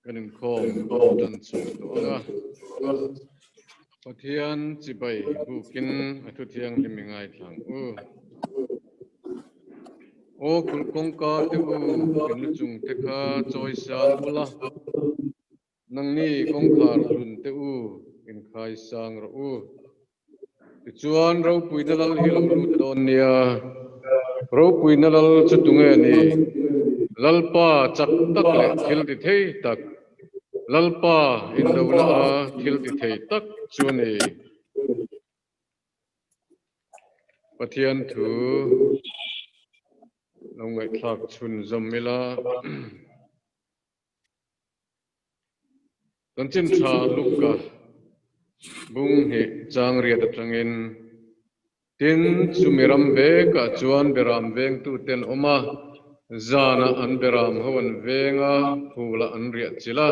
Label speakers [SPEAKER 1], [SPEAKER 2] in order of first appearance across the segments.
[SPEAKER 1] Kan inkhawm tan chhuak tawh ang a. Pathian chibai bukin a thu thianghlim i ngaithla ang u. Aw kulh kawngka te u, in lu chung te kha chawi sang ula. Nangni kawngkhar hlun te u, inkhai sang rawh u. Tichuan, ropuina lal hi lo lut dawn nia. Ropuina lal chu tunge ni? Lalpa chak tak leh thil ti thei tak, Lalpa indona a thil ti thei tak chu a ni. Pathian thu lo ngaihthlak chhun zawm ila. Chanchin tha Luka bung hnih chang riat atangin, Tin, chumi ram vekah chuan beram vengtute an awm a, zanah an beram ho an veng a, phulah an riah chilh a.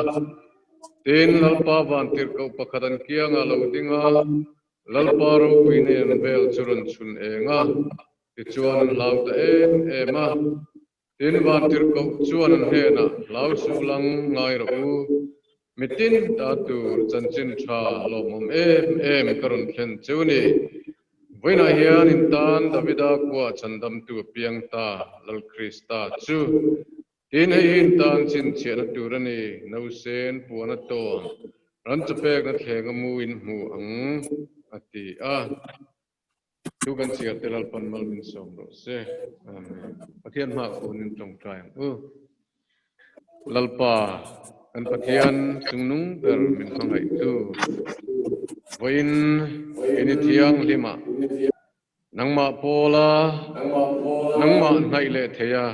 [SPEAKER 1] Tin, Lalpa vantirhkoh pakhat an kiangah a lo ding a, Lalpa ropui nen vel chu rawn chhun eng a, tichuan an hlau ta em em a. Tin, vantirhkoh chuan an hnenah, Hlau suh lang ngai rawh u, mitin ta tur chanchin tha lawmawm em em ka rawn thlen cheu ni. Vawiinah hian in tan Davida kua chhandamtu a piang ta, Lal Krista chu. Tin, hei hi in tan chhinchhiahna tur a ni, Nausen puana tawn, ran chawpekna thlenga mu in hmu ang, a ti a. Chu kan chhiar te Lalpan mal min sawm rawh se. Amen. Pathian hma khunin tawngtai ang u. Lalpa, kan Pathian chungnung ber min hmangaihtu, vawiin in i thianghlimah nangmah pawla nangmah hnaih leh thei a,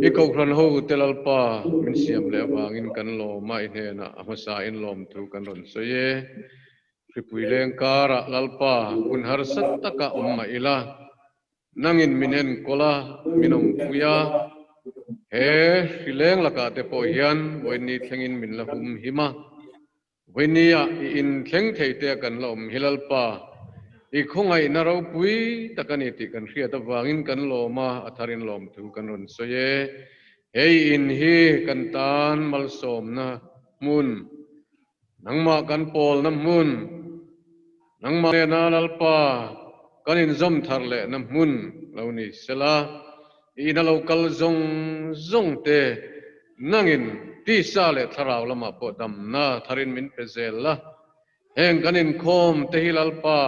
[SPEAKER 1] i kohhran ho te Lalpa min siam leh avangin kan lawm a, i hnenah a hmasa in lawmthu kan rawn sawi e. Hripui leng karah Lalpa hun harsa taka awm mah ila, nangin min enkawl a, min awmpui a. He hri leng lakah te pawh hian vawiinni thlengin min la hum him a. Vawiinnia i inthleng thei te a kan la awm hi Lalpa, i khawngaihna ropui tak a ni tih kan hriat avangin kan lawm a, a tharin lawmthu kan rawn sawi e. He i in hi kan tan malsawmna hmun Nangmah kan pawlna hmun, nangmah nena Lalpa kan inzawm thar lehna hmun lo ni sela, i ina lo kal zawng zawng te nangin tisa leh thlarau lamah pawh damna tharin min pe zel la. Heng kan inkhawm te hi Lalpa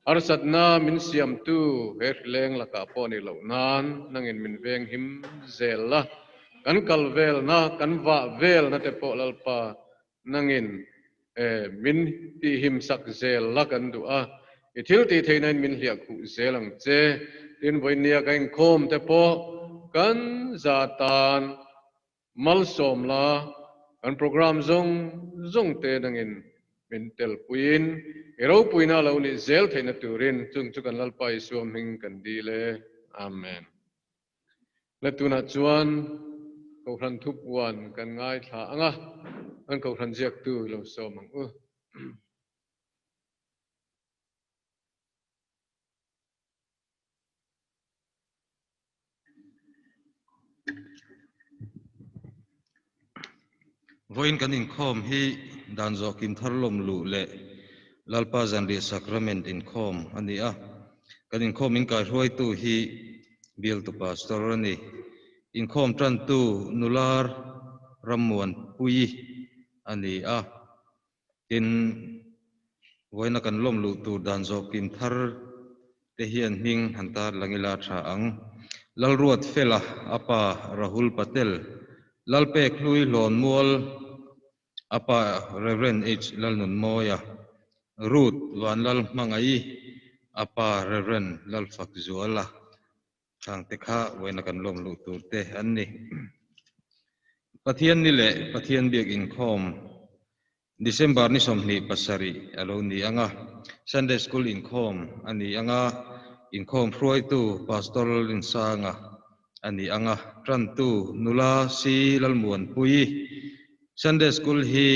[SPEAKER 1] harsatna min siamtu he hrileng lakah pawh ni loh nan nangin min venghim zel la. Kan kal velna, kan vah velna te pawh Lalpa Nangin min tihhimsak zel la kan duh a, i thil tih theihnain min hliah khuh zel ang che. Tin, vawinia ka inkhawm te pawh kan za tan malsawm la, kan program zawng zawng te nangin min telpuiin i ropuina lo nih zel theihna turin chung chu kan Lalpa Isua hming kan dil e. Amen. La tunah chuan Kohhran thupuan kan ngaithla ang a, kan Kohhran ziaktu lo sawm ang u.
[SPEAKER 2] Vawiin kan inkhawm hi dan zawh kim thar lawm luh leh Lalpa Zanriah Sacrament inkhawm a ni a. Kan inkhawm inkaihruaitu hi Bialtu Pastor a ni. Inkhawm tantu Nular Rammuanpui a ni a. Tin, vawiina kan lawm luh tur dan zawh kim thar te hian hming han tar lang ila tha ang. Lalruat Fela, a pa Rahul Patel, Lalpek Hlui Hlawnmual, a pa Rev. H. Lalnunmawia, Ruth Vanlal Hmangaih, a pa Rev. Lalfakzuala. Khangte kha vawiina kan lawm luh tur te an ni. Pathian ni leh Pathian biak inkhawm December ni 27 a lo ni ang a, Sunday School inkhawm a ni ang a, inkhawm hruaitu Pastor Linsanga a ni ang a, tantu nula C Lalmuanpuii. Sunday School hi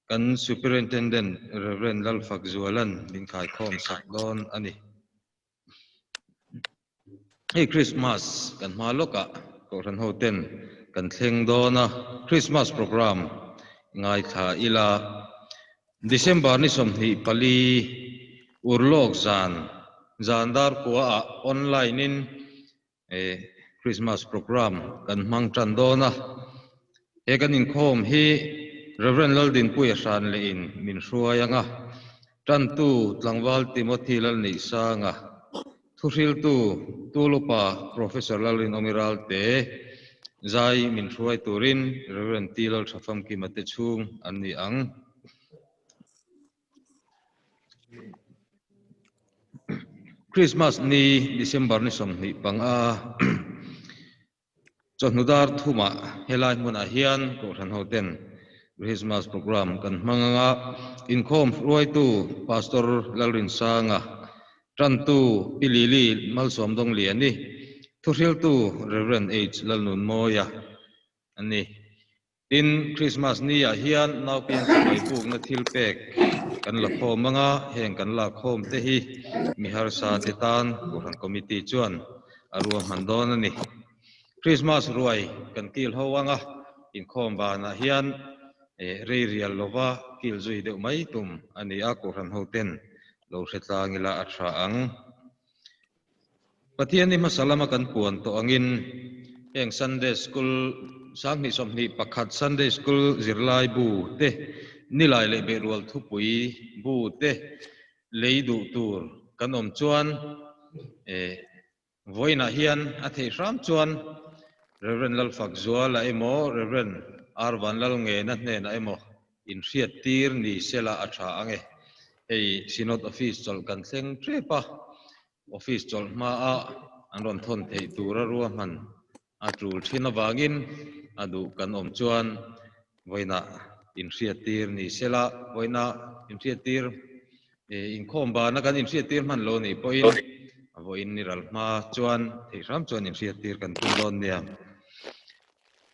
[SPEAKER 2] kan Superintendent Rev Lalfakzuala'n min khaikhawm sak dawn a ni. Hei Christmas kan hma lawkah Kohhran hoten kan thleng dawn a, Christmas program ngaithla ila. December ni 24 urlawk zan, zan dar kuaah online in Christmas program kan hmang tan dawn a. He kan inkhawm hi Rev. Laldinpuia hran lehin min hruai ang a, tantu tlangval Timothy Lalneihsanga, Thuhriltu Tulupa Professor Lalrinawmi Ralte zai min hruai turin Rev. T. Lalthafamkima te chhung an ni ang. Christmas ni December ni 25 chawhnu dar thumah helai hmunah hian Kohhran hoten Christmas program kan hmang ang a, inkhawm hruaitu Pastor Lalrinsanga, tantu Pi Lili Malsawmdawngliani, thuhriltu Rev. H. Lalnunmawia a ni. Tin, Krismas ni ah hian naupiang chibai pukna thil pek kan la khawm ang a, heng kan lak khawm te hi mi harsa te tan Kohhran Committee chuan a ruahman dawn a ni. Krismas ruai kan kil ho ang a, inkhawm banah hian rei rial lova kil zui deuh mai tum a ni a, Kohhran ho ten lo hre tlang ila a tha ang. Pathian hi hmasa lama kan puan tawh angin heng Sunday School 2021 Sunday School zirlai bu te, nilai leh behrual thupui bu te lei duh tur kan awm chuan vawiinah hian a theih hram chuan Rev. Lalfakzuala emaw Rev. R. Vanlalngena hnenah emaw inhriattir ni sela a tha ang e. Hei Synod Office chawlh kan thleng tep a, Office chawlh hmaa an rawn thawn theih tura ruahman a tul thin avangin a duh kan awm chuan vawiinah inhriattir ni sela, vawiinah inhriattir inkhawm bana kan inhriattir hman lo nih pawhin vawiin ni ral hma chuan theih hram chuan inhriattir kan tum dawn nia.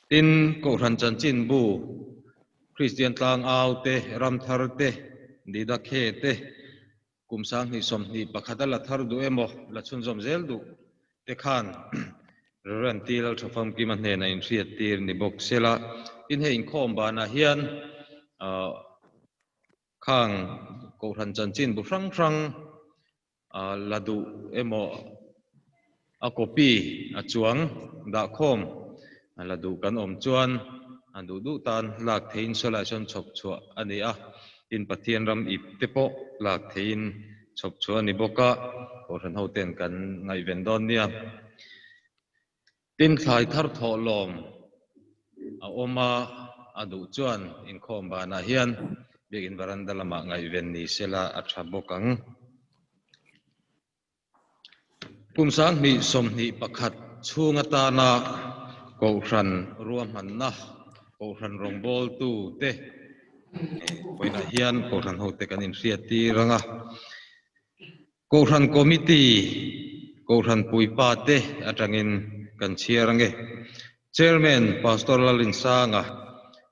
[SPEAKER 2] Tin, Kohhran chanchinbu Kristian Tlangau te, Ramthar te, Didakhe te, Kum 2021 a la thar duh emaw, la chhunzawm zel duh te khan Rev. T. Lalthafamkima hnenah inhriattir ni bawk sela. Tin, hei inkhawm banah hian khang Kohhran chanchin bu hrang hrang la duh emaw a copy a chuang dahkhawm la duh kan awm chuan a duh duh tan lak theihin sawlai sawn chhawp chhuah a ni a, tin Pathian ram ip te pawh lak theihin chhawp chhuah a ni bawk a, Kohhran hoten kan ngaihven dawn nia. Tin thlai thar thawh lawm a awm a, a duh chuan inkhawm banah hian biakin varanda lamah ngaihven ni sela a tha bawk ang. Kum 2021 chhung atana Kohhran ruahmanna, Kohhran rawngbawltu te vawiinah hian Kohhran hote kan inhriattir ang a. Kohhran Committee, Kohhran puipa te atangin kan chhiar ang e. Chairman Pastor Lalinsanga,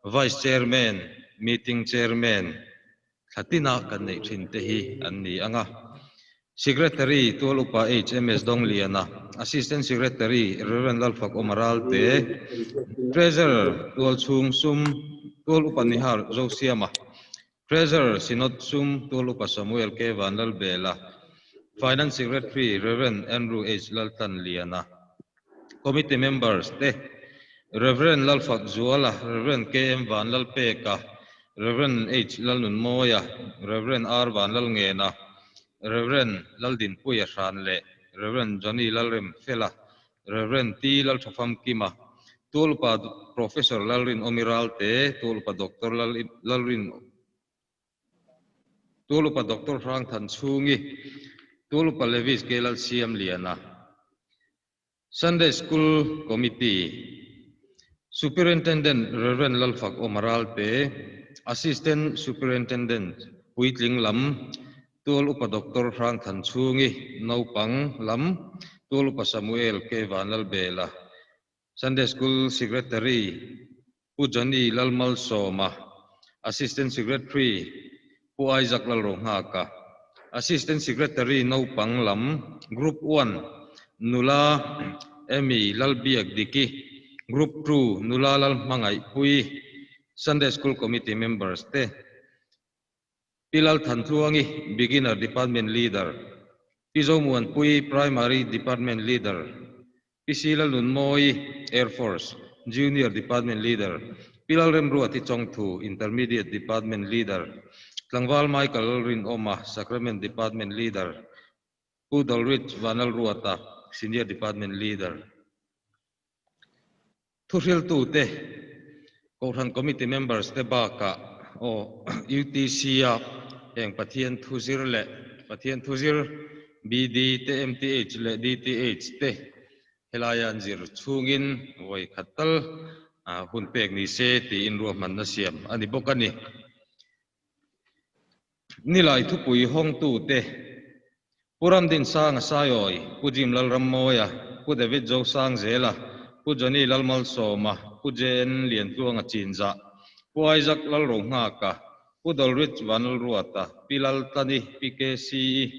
[SPEAKER 2] Vice Chairman, Meeting Chairman, Thla tina kan neih thin te hi an ni ang a. Secretary Tual Upa HMS Dongliana, Assistant Secretary Rev. Lalfak Awmaral te, Treasurer Tual Chhung Sum Tual Upa Nihar Zosiama, Treasurer Synod Sum Tual Upa Samuel K Vanlalbela, Finance Secretary Rev. Andrew H Laltlanliana, Committee members te, Rev. Lalfak Zuala, Rev. KM Vanlalpeka, Rev. H Lalnunmawia, Rev. R Vanlalngena, Rev. Laldinpuia Hran leh Rev. Johnny Lalremfela, Rev. T Lalthafamkima, Tualupa Professor Lalrinawmi Ralte, Tualupa Doctor Lalrin Tualupa Doctor Hrang Thanchhungi, Tualupa Levis K Lalsiamliana, Sunday School Committee, Superintendent Rev. Lalfak Awmaral te, Assistant Superintendent Puitling lam, Tual Upa Doctor Hrang Thanchhungi, Naupang lam, Tual Upa Samuel K Vanlalbela, Sunday School Secretary Pu Johnny Lalmalsawma, Assistant Secretary Pu Isaac Lalrohnghaka, Assistant Secretary Naupang lam, Group One, Nula Amy Lalbiak Diki, Group 2 Nula Lalhmangaihpuii, Sunday School Committee members te, Pi Lalthantluangi, Beginner Department Leader, Pi Zomuanpuii, Primary Department Leader, Pi Silalnunmawii, Air Force, Junior Department Leader, Pi Lalremruati Chawngthu, Intermediate Department Leader, Tlangval Michael Lalrinawma, Sacrament Department Leader, Pu Dolrich Vanlalruata, Senior Department Leader. Thuhriltute, Kohhran Committee members te bakah aw UTC-a heng Pathian thuzir leh Pathian thuzir BD te, MTH leh DTH te helaia an zir chhungin vawi khat tal hun pek ni se tiin ruahmanna siam a ni bawk a ni. Nilai thupui hawngtute, Pu Ramdinsanga Saiawi, Pu Jim Lalrammawia, Pu David Zosangzela, Pu Johnny Lalmalsawma, Pu JN Liantluanga Chinzah, Pu Isaac Lalrohnghaka, Pu Dolrich Vanlalruata, Pi Laltlani, Pi KCE,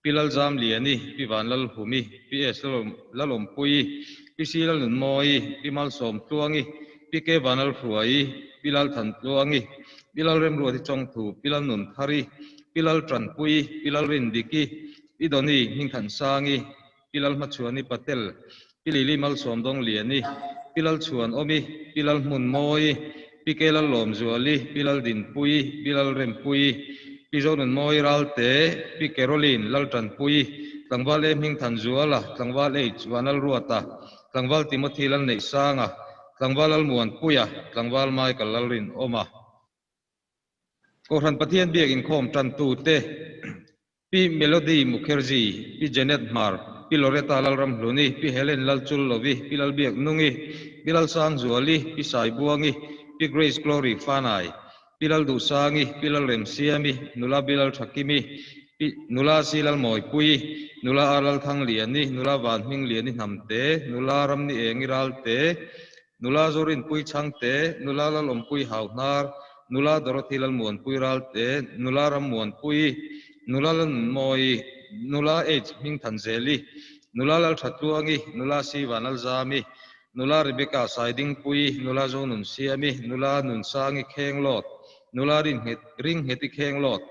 [SPEAKER 2] Pi Lalzamliani, Pi Vanlalhumi, Pi S Lalawmpuii, Pi C Lalnunmawii, Pi Malsawmtluangi, Pi K Vanlalhruaii, Pi Lalthantluangi, Pi Lalremruati Chawngthu, Pi Lalnunthari, Pi Laltanpuii, Pi Lalrindiki, Pi Doni Hmingthansangi, Pi Lalhmachhuani Patel, Pi Lili Malsawmdawngliani, Pi Lalchhuanawmi, Pi Lalhmunmawii, Pi K Lallawmzuali, Pi Laldinpuii, Pi Lalrempuii, Pi Zonunmawii Ralte, Pi Caroline Laltanpuii, Tlangval E Hmingthanzuala, Tlangval H Vanlalruata, Tlangval Timothy Lalneihsanga, Tlangval Lalmuanpuia, Tlangval Michael Lalrinawma. Kohhran Pathian biak inkhawm tantute, Pi Melody Mukherjee, Pi Janet Hmar, Pi Loretta Lalramhluni, Pi Helen Lalchullovi, Pi Lalbiaknungi, Pi Lalsangzuali, Pi Saibuangi, Pi Grace Glory Fanai, Pi Lalduhsangi, Pi Lalremsiami, Nula Bi Lalthakimi, Pi Nula Si Lalmawipuii, Nula Ar Lalthangliani, Nula Vanhmingliani Hnamte, Nula Ramni Engi Ralte, Nula Zorinpui Chhangte, Nula Lalawmpui Hauhnar, Nula Dorothy Lalmuanpui Ralte, Nula Rammuanpui, Nula Lalnunmawii, Nula H Hmingthanzeli, Nula Lalthatluangi, Nula C Vanlalzami, Nula Rebecca Saidingpui, Nula Zonunsiami, Nula Nunsangi Khenglawt, Nula Ringheti Khenglawt,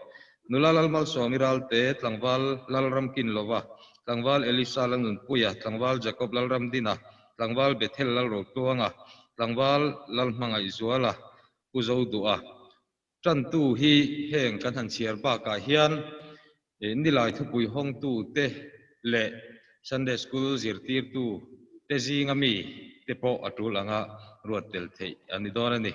[SPEAKER 2] Nula Lalmalsawmi Ralte, Tlangval Lalramkinlova, Tlangval Elisa Lalnunpuia, Tlangval Jacob Lalramdina, Tlangval Bethel Lalrotluanga, Tlangval Lalhmangaihzuala, Pu Zoduha. Tantu hi heng kan han chhiar bakah hian Nilai thupui hawngtu te leh Sunday School zirtirtu te zinga mi te pawh a tul anga ruat tel theih a ni dawn a ni.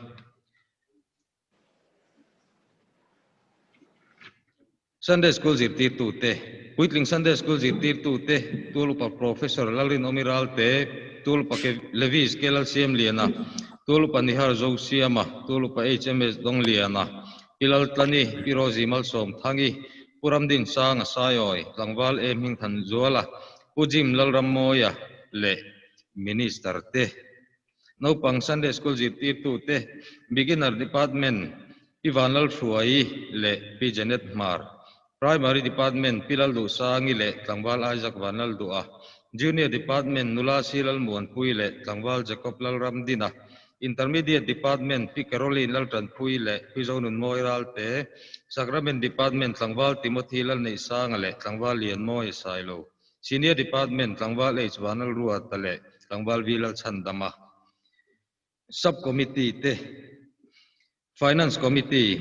[SPEAKER 2] Sunday School zirtirtute, Puitling Sunday School zirtirtute, Tual Upa Professor Lalrinawmi Ralte, Tual Upa Levis K Lalsiamliana, Tual Upa Nihar Zosiama, Tual Upa HMS Dongliana, Pi Laltlani, Pi Rozi Malsawmthangi, Pu Ramdinsanga Saiawi, Tlangval E Hmingthanzuala, Pu Jim Lalrammawia leh Minister te. Naupang Sunday School zirtirtute, Beginner Department, Pi Vanlalhruaii leh Pi Janet Hmar, Primary Department, Pi Lalduhsangi leh Tlangval Isaac Vanlalduha, Junior Department, Nula Si Lalmuanpuii leh Tlangval Jacob Lalramdina, Intermediate Department, Pi Caroline Laltanpuii leh Pi Zonunmawi Ralte, Sacrament Department, Tlangval Timothy Lalneihsanga leh Tlangval Lianmawia Sailo. Senior Department tlangval H Vanlalruata leh tlangval V Lalchhandama, Sub Committee te, Finance Committee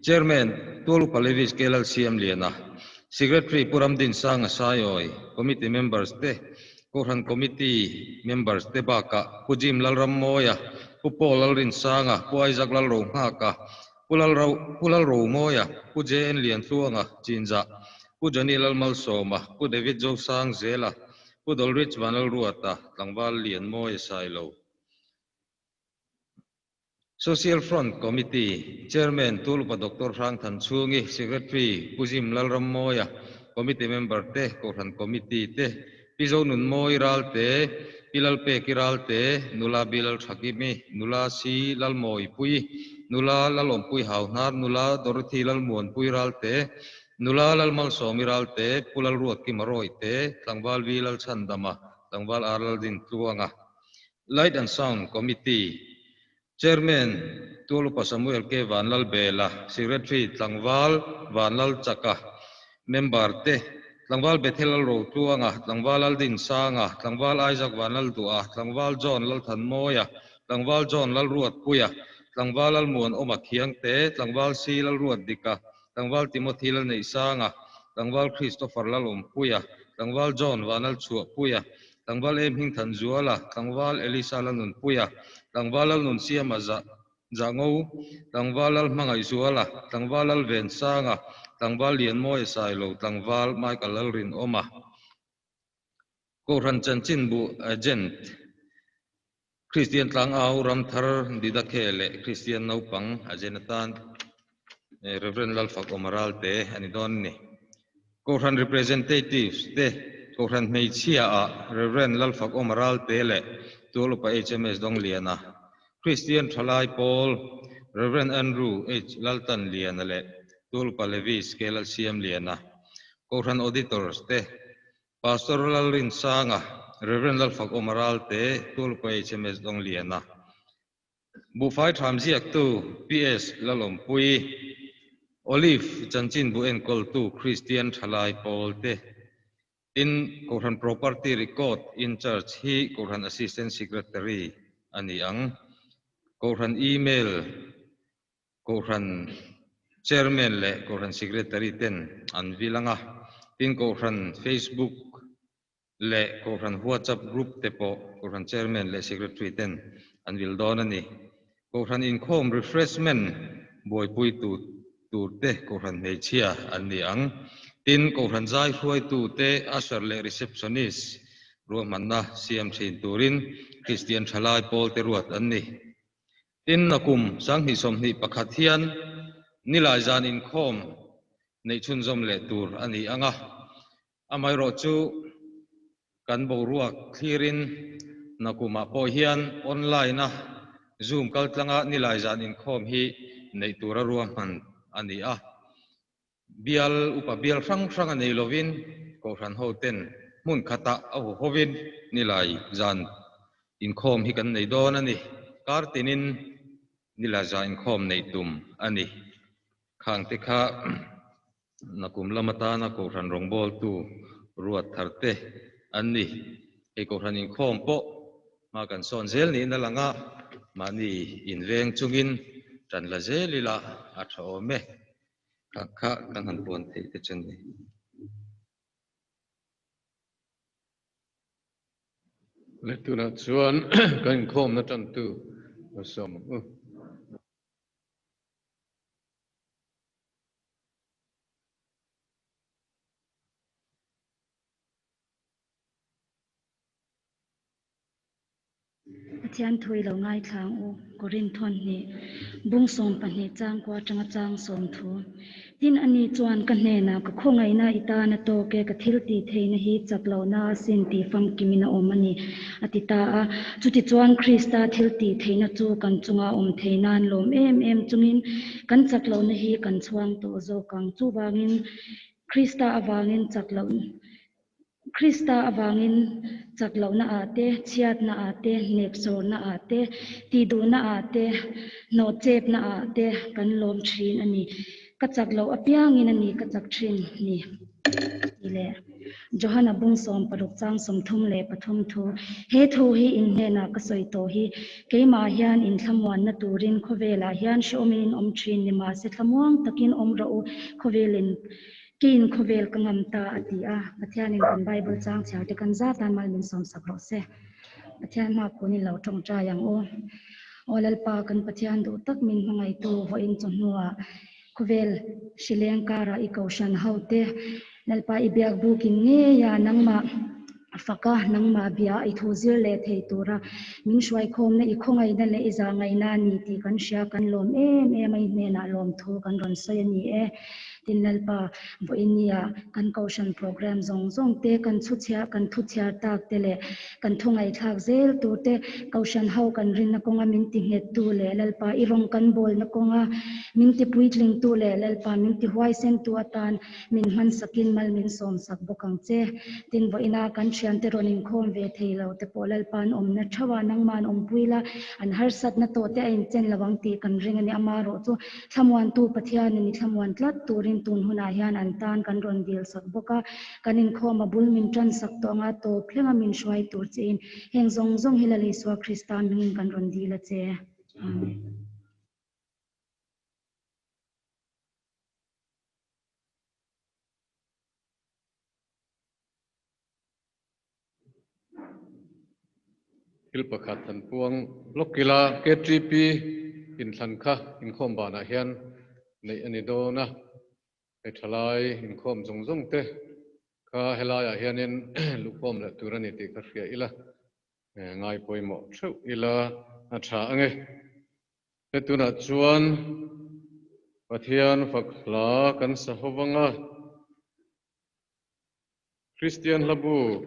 [SPEAKER 2] Chairman Tual Upa Levis K Lalsiamliana, Secretary Pu Ramdinsanga Saiawi, Committee members te, Kohhran Committee members te bakah Pu Jim Lalrammawia, Pu Paul Lalrinsanga, Pu Isaac Lalrohnghaka, Pu Lalromawia, Pu JN Liantluanga, Chinzah, Pu Johnny Lalmalsawma, Pu David Zosangzela, Pu Dolrich Vanlalruata, Tlangval Lianmawia Sailo. Social Front Committee Chairman Tulupa Doctor Hrang Thanchhungi, Secretary Pu Jim Lalrammawia, Committee Member te, Kohhran Committee te, Pi Zonunmawi Ralte, Pi Lalpeki Ralte, Nula Bi Lalthakimi, Nula Si Lalmawipui, Nula Lalawmpui Hauhnar, Nula Dorothy Lalmuanpui Ralte, Nula Lalmalsawmi Ralte, Pu Lalruatkima Rawite, Tlangval Vi Lalchhandama, Tlangval Ar Laldintluanga. Light and Sound Committee Chairman Tualupa Samuel K Vanlalbela, Secretary Tlangval Vanlalchaka, Member te Tlangval Bethel Lalrotluanga, Tlangval Laldinsanga, Tlangval Isaac Vanlalduha, Tlangval John Lalthanmawia, Tlangval John Lalruatpuia, Tlangval Lalmuanawma Khiangte, Tlangval C Lalruatdika, Tlangval Timothy Lalneihsanga, Tlangval Christopher Lalawmpuia, Tlangval John Vanlalchhuahpuia, Tlangval Em Hmingthanzuala, Tlangval Elisa Lalnunpuia, Tlangval Lalnunsiama Zahngo, Tlangval Lalhmangaihzuala, Tlangval Lalvensanga, Tlangval Lianmawia Sailo, Tlangval Michael Lalrinawma. Kohhran Chanchinbu Agent, Kristian Tlangau Ramthar Didakhe leh Kristian Naupang Agent atan Rev. Lalfak Awmaral te a ni dawn a ni. Kohhran Representatives te Kohhran Hmeichhia ah Rev. Lalfak Awmaral te leh Tualupa HMS Dawngliana, Kristian Thalai Pawl Rev. Andrew H. Laltanliana leh Tualupa Levis K. Lalsiamliana, Kohhran Auditors te Pastor Lalrinsanga, Rev. Lalfakawma Ralte, Tualpa HMS Dawngliana, Buhfai Tham ziaktu PS Lalawmpui, Olive chanchinbu enkawltu Kristian Thalai Pawl te, tin Kohhran Property Record in Charge hi Kohhran Assistant Secretary a ni ang. Kohhran Email Kohhran Chairman leh Kohhran Secretary ten an vil ang a, tin Kohhran Facebook leh Kohhran WhatsApp group te pawh Kohhran Chairman leh Secretary ten an vil dawn a ni. Kohhran inkhawm refreshment buaipui tu tur te Kohhran hmeichhia an ni ang. Tin, Kohhran zai hruaitu te usher leh receptionist ruahmanna siam thin turin Kristian thalai pawl te ruat an ni. Tin, a kum 2021 hian nilai zan inkhawm neih chhunzawm leh tur a ni ang a, amaherawh chu kan boruak thlirin nakumah pawh hian online-a Zoom kaltlanga nilai zan inkhawm hi neih tura ruahman a ni a. Bial upa bial hrang hrang a nei lovin Kohhran hoten hmun khatah a hu hovin nilai zan inkhawm hi kan nei dawn a ni. Kar tinin nilai zan inkhawm neih tum a ni. Khangte kha nakum lam atana Kohhran rawngbawltu ruat thar te an ni. Hei Kohhran inkhawm pawh hma kan sawn zel niin a lang a, mahni inveng chungin tan la zel ila a tha awm e. Kha kha kan han puan theih te chu ni.
[SPEAKER 1] Le tunah chuan kan inkhawmna tantu a sawm ang u.
[SPEAKER 3] Pathian thu i lo ngaithla ang u, Korinth thawn hnih, bung 12 chang kua atanga chang 30. Tin, ani chuan ka hnenah, Ka khawngaihna i tan a tawk e, ka thil tih theihna hi chak lohna a sin tih famkimin a awm a ni, a ti ta a. Chutichuan Krista thil tih theihna chu kan chunga awm thei nan lawm em em chungin kan chak lohna hi kan chhuang tawh zawk ang. Chuvangin Krista avangin chak loh. Krista avangin chak lohna ah te, chhiatna ah te, nepsawrna ah te, tihduhna ah te, hnawhchepna ah te kan lawm thin a ni. Ka chak loh apiangin a ni ka chak thin ni. Tih leh Johana bung 60 chang 33 thu, He thu hi in hnenah ka sawi tawh hi, keimah hian in thlamuanna turin khawvelah hian hrehawmin in awm thin ni mahse thlamuang takin awm rawh u, khawvelin Keiin khawvel ka ngam ta a ti a, Pathianin kan Bible chang chhiar te kan zat tan mal min sawmsak rawh se. Pathian hma khunin lo tawngtai ang u. Aw Lalpa kan Pathian duh tak min hmangaihtu vawiin chawhnuah khawvel hrileng karah i kohhran ho te Lalpa i biak bukin ngei a nangmah faka nangmah bia i thu zir leh thei tura min hruaikhawmna i khawngaihna leh i zahngaihna a ni tih kan hria kan lawm em em a i hnenah lawmthu kan rawn sawi a ni e. Tin Lalpa, vawiin nia kan Kohhran program zawng zawng te, kan chhuchhiah, kan thuchhiar tak te leh kan thu ngaihthlak zel tur te, Kohhran ho kan rinna kawnga min ti nghettu leh Lalpa i rawng kan bawlna kawnga min ti puitlingtu leh Lalpa min ti huaisentu atan min hmansakin mal min sawmsak bawk ang che. Tin vawiina kan thiante rawn inkhawm ve thei lo te pawh Lalpa'n awmna theuhah nangma'n awmpui la, an harsatna tawh te a inchen lo ang tih kan ring a ni. Amaherawh chu Thlamuantu Pathianin i thlamuan tlat turin tun hunah hian an tan kan rawn dil sak bawk a, kan inkhawm a bul min tan sak tawh anga tawp thlenga min hruai tur chiin heng zawng zawng hi Lal Isua Krista hmingin kan rawn dil a che. Amen.
[SPEAKER 1] Thil pakhat an puang lawk ila, KTP inthlan kha inkhawm banah hian neih a ni dawn a, hei thalai inkhawm zawng zawng te kha helaiah hianin luhkhawm leh tur a ni tih kha hria ila, ngai pawimawh theuh ila a tha ange. He tunah chuan Pathian fak hla kan sa ho vang a. Kristian hlabu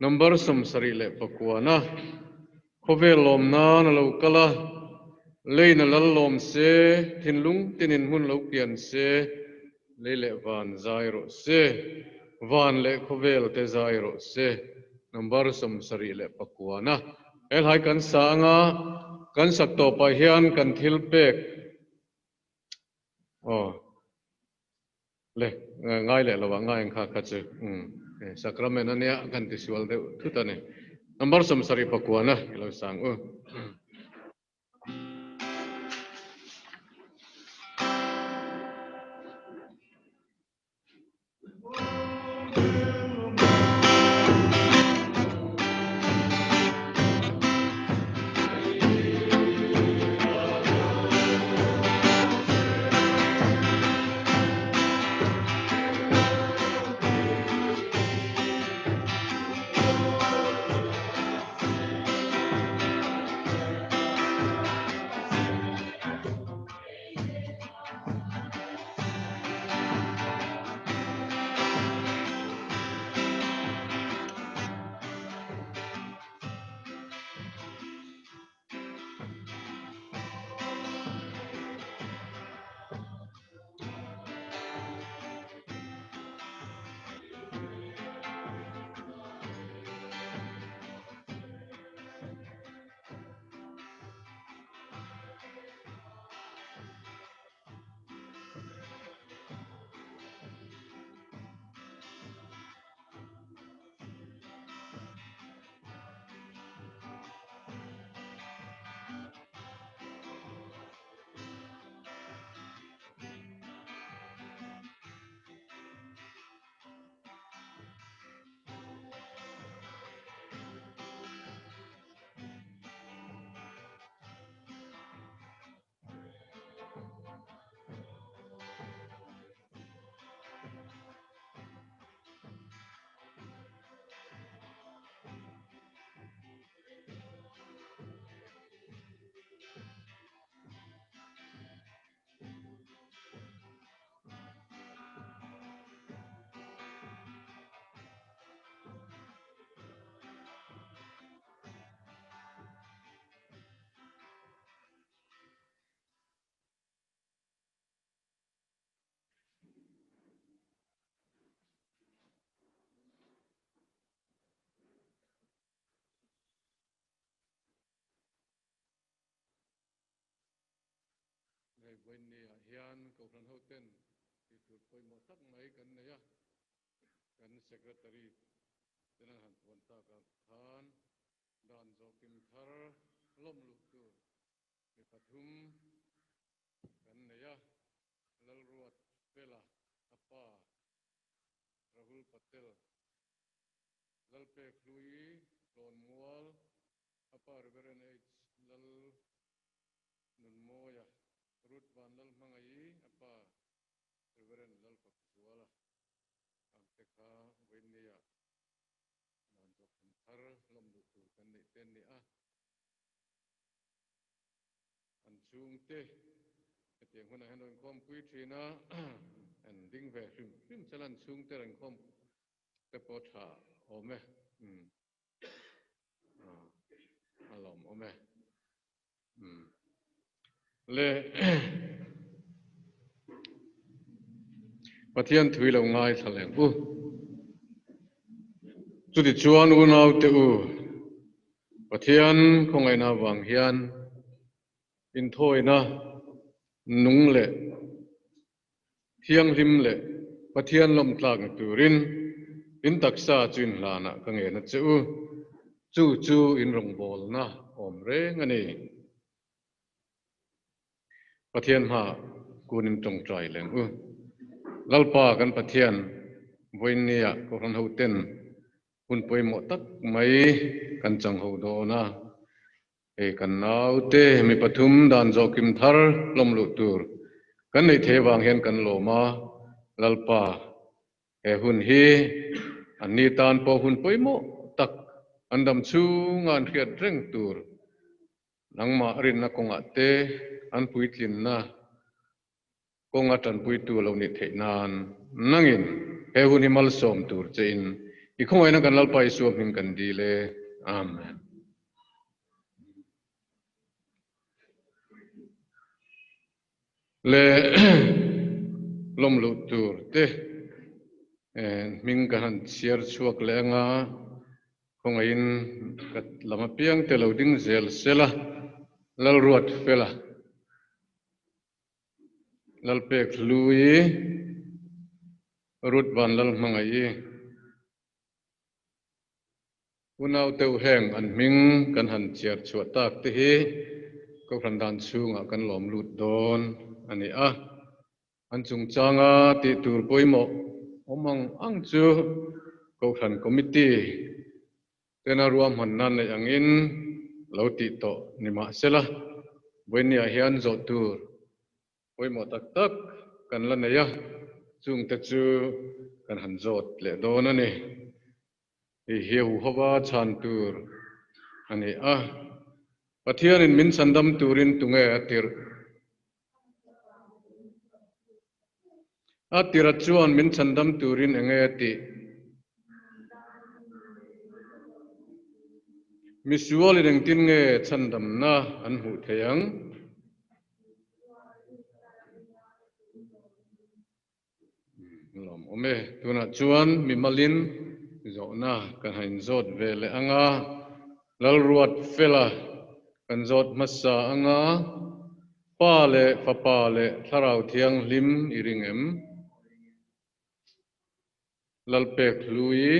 [SPEAKER 1] number 76na khawvel lawm nan a lo kal a, leina lal lawm se, thinlung tinin hmun lo kian se, lei leh van zai rawh se, van leh khawvel te zai rawh se, number 79na. He hlai kan sa anga kan sak tawpah hian kan thil pek aw. Le, ngai leh lo ah ngai ang kha kha chu sacrament a nia kan ti sual deuh thut a ni. Number 79 na i lo sang u. Hei vawiin ah hian Kohhran hoten tih tur pawimawh tak mai kan nei a, kan Secretary ten an han puan tak ah khan dan zawhkim thar lawm luh tur mi pathum kan nei a, Lalruat Fela a pa Rahul Patel, Lalpek Hlui Hlawnmual a pa Reverend H Lal Nunmawia, Ruth Van Lal Hmangaih a pa Reverend Lal Fakzuala ang te kha vawiinnia dan zawhkham thar lawm luh tur kan neih te an ni a. An chhungte. Tiang hunah hian rawn khawmpui thin a, an ding ve hrim hrim che lan chhungte rawn khawm te pawh tha awm e, umm a lawm awm e, umm le Pathian thui lo ngaithla leh u. Chutichuan unaute u, Pathian khawngaihna avang hian Inthawina nung leh thianghlim leh Pathian lawmtlak ni turin in taksa chu inhlanah ka ngen a che u, chu chu in rawngbawlna awm reng a ni. Pathian hmaah kun in tawngtai leng u. Lalpa kan Pathian vawiinnia Kohhran hoten hun pawimawh tak mai kan chang ho dawn a. Hei kan naute mi pathum dan zawh kim thar hlawm luh tur kan neih thei avang hian kan lawm a, Lalpa he hun hi an ni tan pawh hun pawimawh tak an dam chhunga an hriat reng tur nangmah rinna kawngah te an puitlinna Kawnga tanpuitu lo nih theih nan nangin he hun hi malsawm tur che in i khawngaihna kan Lalpa Isua hming kan dil e. Amen. Le lawm luh tur te hming ka han chhiar chhuak leh anga khawngaihin ka lam apiang te lo ding zel sela Lalruat fela. Lalpek Hlui, Ruth Van Lalhmangaih, Unau deuh heng an hming kan han chiar chhuah tak te hi Kohhran dan chhungah kan lawm lut dawn a ni a. An chungchanga tih tur pawimawh awm ang ang chu Kohhran Committee Tena ruahmanna neih angin lo tih tawh ni mahsela, vawinia hian zawh tur pawimawh tak tak kan la nei a, chungte chu kan han zawt leh dawn a ni. Hei hi huhova chhan tur a ni a, Pathianin min chhandam turin tunge a tirh? A tira chuan min chhandam turin enge a tih? Misualin engtin nge chhandamna an hmuh theih ang? Lawm awm e. Tunah chuan mimalin zawhna kan han inzawt ve leh ang a, Lalruat Fela kan zawt hmasa ang a, Pa leh Fapa leh Thlarau Thianghlim i ring em? Lalpek Hlui,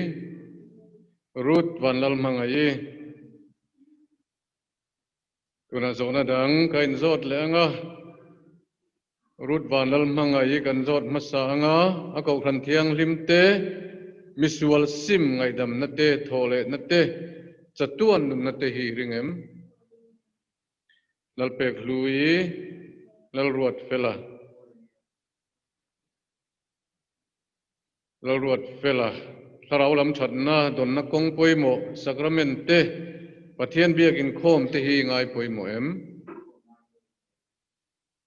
[SPEAKER 1] Ruth Vanlalhmangaih-i. Tunah zawhna dang ka inzawt leh ang a, Ruth Vanlalhmangaih kan zawt hmasa ang a, a kohhran thianghlim te, misual sim ngaihdamna te, thawhlehna te, chatuan nunna te hi i ring em? Lalpek Hlui, Lalruat Fela. Lalruat Fela, Thlarau lam thatna dawnna kawng pawimawh, Sacrament te, Pathian biak inkhawm te hi ngai pawimawh em?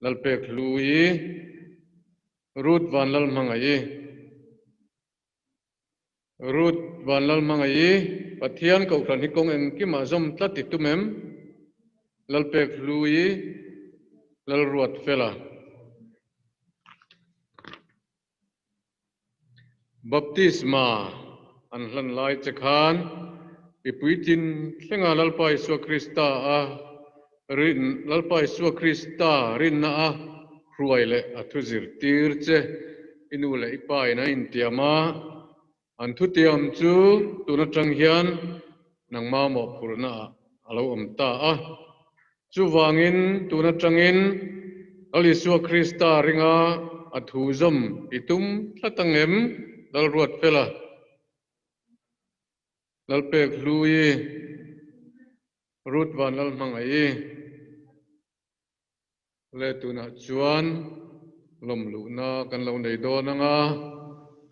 [SPEAKER 1] Lalpek Hlui, Ruth Vanlalhmangaih, Ruth Vanlalhmangaih, Pathian kohhran hi kawng engkimah zawm tlat i tum em? Lalpek Hlui, Lalruat Fela. Baptisma an hlan lai che khan i puitlin thlenga Lalpa Isua Krista a rin Lalpa Isua Krista rinna a hruai leh a thu zirtir che i nu leh i pa in an intiam a, an thutiam chu tun atang hian nangma mawhphurhna ah a lo awm ta a. Chuvangin tun atangin Lal Isua Krista ringa a thu zawm i tum tlat ang em? Lalruat Fela, Lalpek Hlui, Ruth Vanlalhmangaih leh tunah chuan lawmluhna kan lo nei dawn ang a,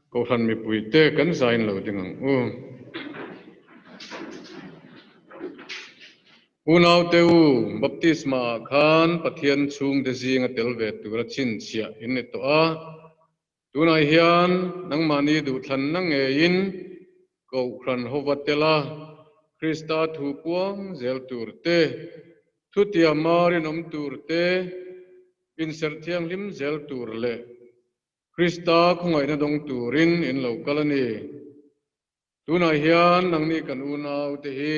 [SPEAKER 1] Kohhran mipuite kan zain lo ding ang u. Unaute u, baptisma ah khan Pathian chhungte zinga tel ve tura chhinchhiah in ni tawh a. Tunah hian nangmahni duhthlanna ngeiin Kohhran hova tela Krista thu puang zel tur te, thutiama rinawm tur te, inserh thianghlim zel tur leh Krista khawngaihna dawng turin in lo kal a ni. Tunah hian nangni kan unaute hi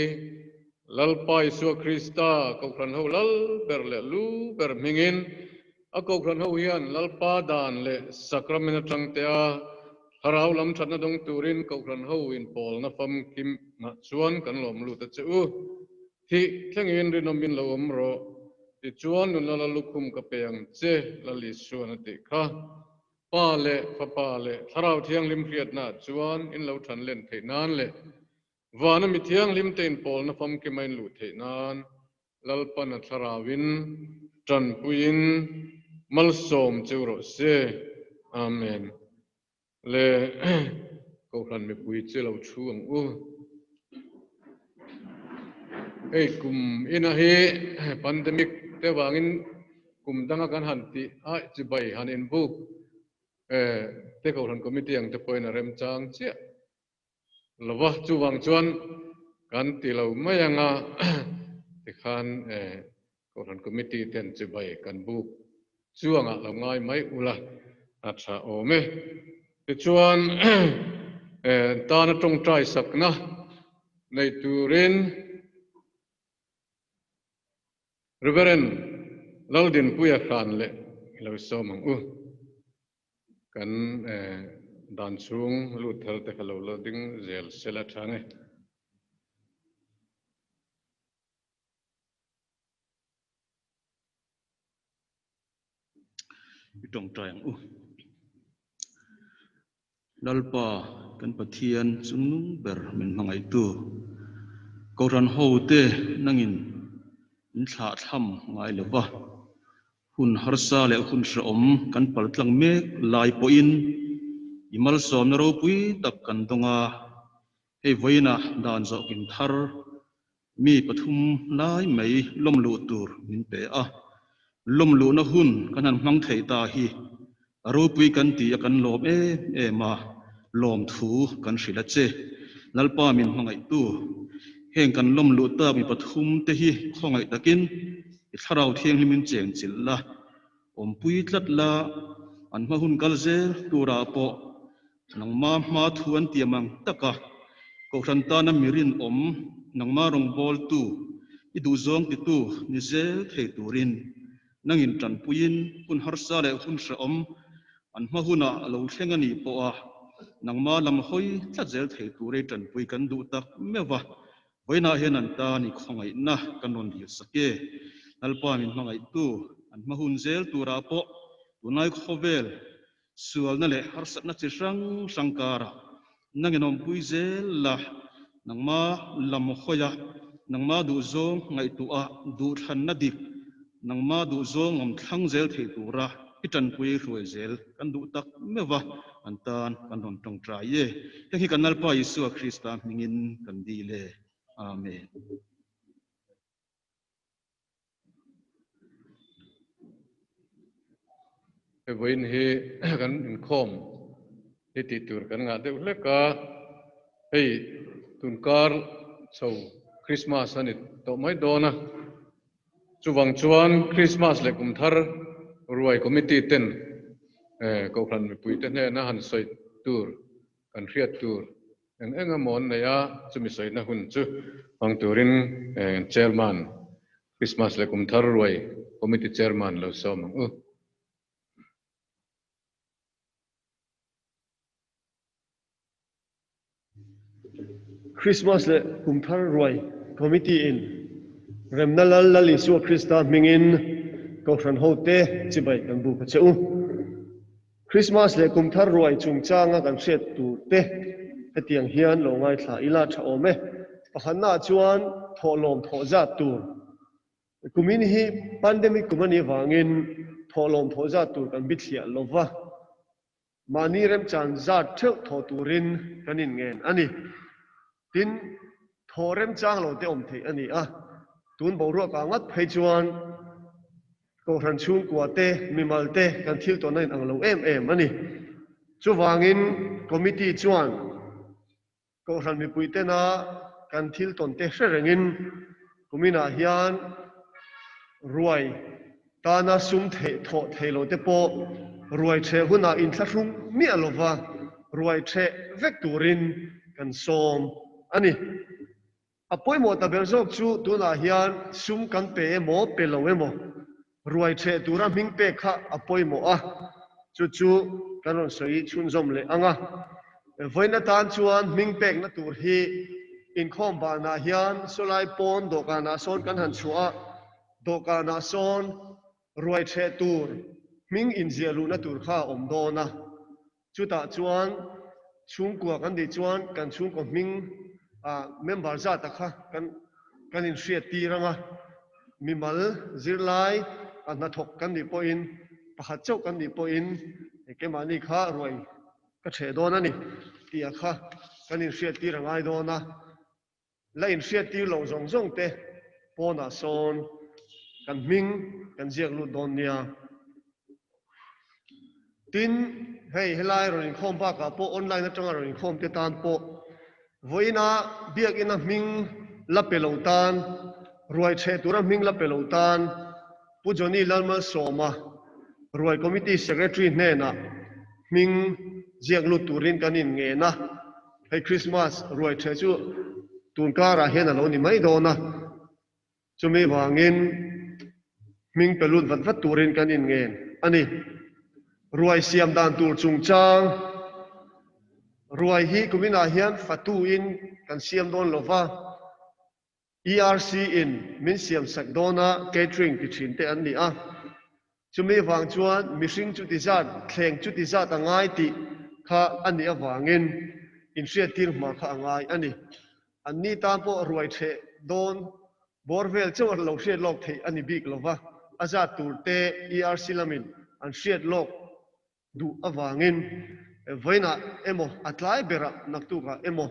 [SPEAKER 1] Lalpa Isua Krista Kohhran ho lal ber leh lu ber hmingin a Kohhran ho hian Lalpa dan leh Sacrament atang te a Thlarau lam thatna dawng turin Kohhran ho inpawlna famkimah chuan kan lawm lut a che u. Thih thlengin rinawmin lo awm rawh, tichuan nunna la lukhum ka pe ang che, Lal Isuan a tih kha. Pa leh Fapa leh Thlarau Thianghlim hriatnaah chuan in lo than len theih nan leh vana mi thianghlim te inpawlna famkima in luh theih nan Lalpan a Thlarauin tanpuiin malsawm cheu rawh se. Amen. Le Kohhran mipui chu lo thu ang u. Hei kum ina hi pandemic te vangin kum danga kan han tih a chibai han inbuk te Kohhran committee ang te pawhin a remchang chiah lova, chuvang chuan kan ti lo mai anga tikhan Kohhran committee ten chibai kan buk chuangah lo ngai mai ula a tha awm e. Tichuan tana tawngtai sakna nei turin Reverend Laldinpuia hran leh i lo sawm ang u. Kan dan chhung lut thar te kha lo la ding zel sela tha nge.
[SPEAKER 4] I tawngtai ang u. Lalpa kan Pathian chungnung ber min hmangaihtu Kohhran hote nangin min thlahthlam ngai lo va, hun harsa leh hun hrehawm kan paltlang mek lai pawhin i malsawmna ropui tak kan dawng a, hei vawiinah dan zawhkim thar Mi pathum lai mai lawm luh tur min pe a, lawm luhna hun kan han hmang thei ta hi a ropui kan ti a kan lawm em em a, lawmthu kan hrilh a che. Lalpa min hmangaihtu, heng kan lawm luh tak mi pathum te hi khawngaih takin i thlarau thianghlimin cheng chilh la, awmpui tlat la, an hma hun kal zel turah pawh Nangma hma thu an tiam ang taka Kohhran tana mi rinawm, nangma rawngbawltu, i duhzawng titu ni zel thei turin nangin tanpuiin hun harsa leh hun hrehawm an hma hunah a lo thleng a nih pawha nangma lam hawi tlat zel thei tura i tanpui kan duh tak meuh va, vawiinah hian an tan i khawngaihna kan rawn dil sak e. Lalpa min hmangaihtu an hma hun zel turah pawh tunlai khawvel Sualna leh harsatna chi hrang hrang karah nangin awmpui zel la, nangma lam hawi a, nangma duhzawng ngaihtuah duhthlanna dik, nangma duhzawng awm thlang zel thei tura i tanpui hruai zel kan duh tak meuh va, an tan kan rawn tawngtai e. Heng hi kan Lalpa Isua Krista hmingin kan dil e. Amen.
[SPEAKER 1] He vawiin hi kan inkhawm hi tih tur kan ngah deuh hlek a, hei tunkar chho Christmas a ni tawh mai dawn a, chuvang chuan Christmas leh kum thar ruai committee ten Kohhran mipuite hnena han sawi tur kan hriat tur Eng eng emaw an nei a, chumi sawina hun chu hmang turin Chairman, Christmas leh Kum Thar Ruai Committee Chairman lo sawm ang u.
[SPEAKER 5] Christmas leh Kum Thar Ruai Committee in Remna Lal Lal Isua Krista hmingin Kohhran hote chibai kan buk a che u. Christmas leh kum thar ruai chungchanga kan hriat tur te hetiang hian lo ngaithla ila tha awm e. Pakhatnaah chuan thawhlawm thawh zat tur. Kumin hi pandemic kum a nih vangin thawhlawm thawh zat tur kan bithliah lo va, mahni remchan zat theuh thawh turin kan inngen a ni. Tin, thawh remchang lo te awm theih a ni a. Tun boruak ah ngat phei chuan Kohhran chhungkua te, mimal te kan thil tawn a inang lo em em a ni. Chuvangin Committee chuan Kohhran mipui tena kan thil tawn te hre rengin kuminah hian ruai tana sum theih thawh thei lo te pawh ruai ṭheh hunah inthlahrung miah lova ruai ṭheh vek turin kan sawm a ni. A pawimawh ta ber zawk chu tunah hian sum kan pe emaw pe lo emaw ruai ṭheh tura hming pek kha a pawimawh a, chu chu kan rawn sawi chhunzawm leh ang a. Vawiin atan chuan hming pekna tur hi inkhawm banah hian sawlai pawn dawhkanah sawn kan han chhuah a, dawhkanah sawn ruai ṭheh tur hming inziah luhna tur kha a awm dawn a. Chutah chuan chhungkua kan nih chuan kan chhungkaw hming ah member zata kha kan kan inhriat tir ang a, mimal zirlai a hnathawk kan nih pawhin pakhat chauh kan nih pawhin keimahni kha ruai ka ṭheh dawn a ni tih ah kha kan inhriat tir a ngai dawn a. La inhriat tir loh zawng zawng te pawnah sawn kan hming kan ziak lut dawn nia. Tin, hei helai rawn inkhawm bakah pawh online atanga rawn inkhawm te tan pawh vawiina biakina hming la pe lo tan, ruai chheh tura hming la pe lo tan Pu Johnny Lalmalsawma ruai committee secretary hnenah hming ziak lut turin kan inngen a. Hei Christmas ruai ṭheh chu tun karah hian a lo ni mai dawn a, chumi vangin hming pe lut vat vat turin kan inngen a ni. Ruai siam dan tur chungchang ruai hi kuminah hian fatuin kan siam dawn lo va, ERC in min siam sak dawn a catering ti thin te an ni a, chumi vang chuan mihring chuti zat, thleng chuti zat a ngai tih kha a nih avangin inhriattir hma kha a ngai a ni. An ni tan pawh ruai ṭheh dawn bawr vel chauh a lo hriat lawk theih a ni bik lo va, a zat tur te ERC lamin an hriat lawk duh avangin vawiinah emaw a tlai berah naktukah emaw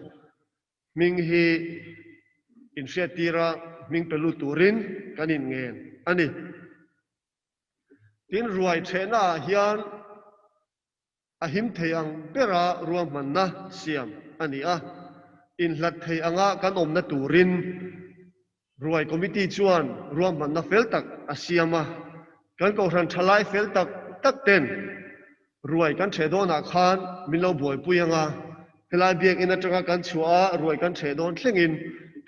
[SPEAKER 5] Hming hi inhriattira hming pe lut turin kan inngen a ni. Tin, ruai ṭhehnaah hian a him thei ang bera ruahmanna siam a ni a, inhlat thei anga kan awmna turin ruai committee chuan ruahmanna fel tak a siam a. Kan kohhran ṭhalai fel tak tak ten Ruai kan ṭheh dawnah khan min lo buaipui ang a, helai biakinn aṭanga kan chhuah a ruai kan ṭheh dawn thlengin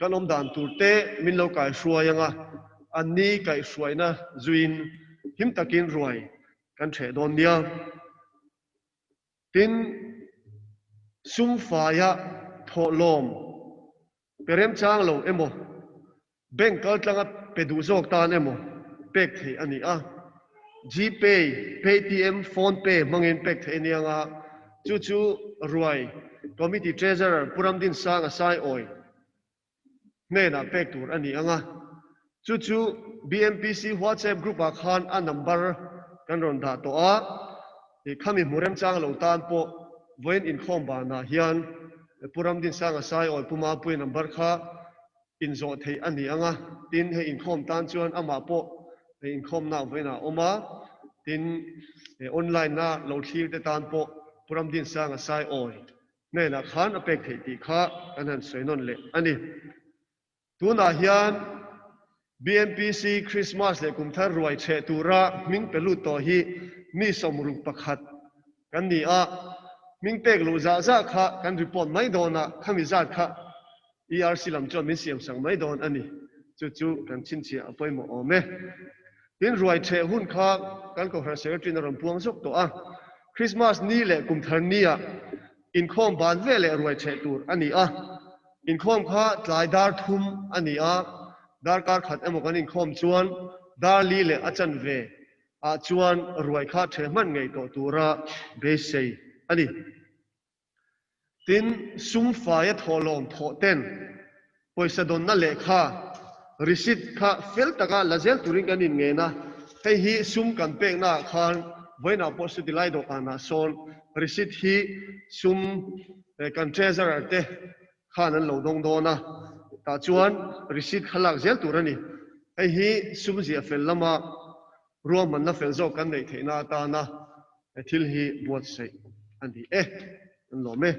[SPEAKER 5] kan awm dan tur te min lo kaihruai ang a, anni kaihhruaina zuiin him takin ruai kan ṭheh dawn nia. Tin, sum faia thawhlawm pe remchang lo emaw, bank kaltlanga pe duh zawk tan emaw pek theih a ni a. Gpay, Paytm, PhonePe hmangin pek theih a ni ang a, chu chu ruai Committee Treasurer Pu Ramdinsanga Saiawi hnenah pek tur a ni ang a, chu chu BMPC WhatsApp group ah khan a number kan rawn dah tawh a, Khami hmu remchang lo tan pawh vawiin inkhawm banah hian Pu Ramdinsanga Saiawi Pu Mapuia number kha inzawh theih a ni ang a, tin hei inkhawm tan chuan amah pawh hei inkhawmna vawiin ah a awm a, tin online a lo thlir te tan pawh Pu Ramdinsanga Saiawi hnenah khan a pek theih tih kha kan han sawi nawn leh a ni. Tunah hian BMPC Christmas leh Kumthar ruai chheh tura hming pe lut tawh hi mi 61 kan ni a, hming pek luh zah zah kha kan report mai dawn a, khami zat kha ERC lam chuan min siam sak mai dawn a ni. Chu chu kan chhinchhiah a pawimawh awm e. Tin, ruai chheh hun kha kan Kohhran Secretary in a rawn puang zawk tawh a, Christmas ni leh Kumthar ni-ah inkhawm ban ve leh ruai chheh tur a ni a. Inkhawm kha tlai dar thum a ni a, darkar khat emaw kan inkhawm chuan dar li leh a chanve ah chuan ruai kha ṭheh hman ngei tawh tura beisei a ni. Tin, sum faia thawhlawm thawh ten pawisa dawnna lehkha, receipt, kha fel taka la zel turin kan inngen a, hei hi sum kan pekna ah khan vawiinah pawh chuti lai dawhkanah sawn receipt hi sum Kan treasurer te khan an lo dawng dawn a, tah chuan receipt kha lak zel tur a ni. Hei hi sum ziah fel lama ruahmanna fel zawk kan neih theihna atana he thil hi buatsaih a ni e. An lawm e.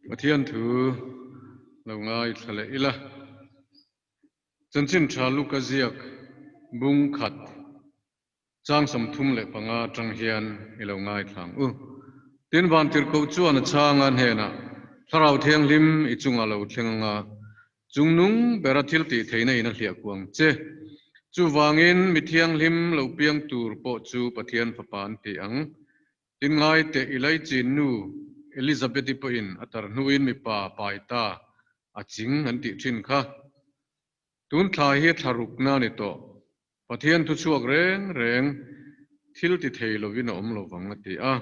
[SPEAKER 1] Pathian thu lo ngaithla leh ila. Chanchin tha Luka ziak bung khat chang 35 atang hian i lo ngaithla ang u. Tin Vantirhkoh chuan a chhang a hnenah, Thlarau Thianghlim i chungah lo thleng anga Chungnung bera thil tih theihna in a hliah kuang che. Chuvangin mi thianghlim lo piang tur pawh chu Pathian Fapa an ti ang. Tin ngai teh i laichin nu Elizabeth-i pawhin a tar hnuin mipa pai ta a ching an tih thin kha. Tun thla hi thla rukna a ni tawh. Pathian thuchhuak reng reng thil ti thei lovin a awm lovang a ti a.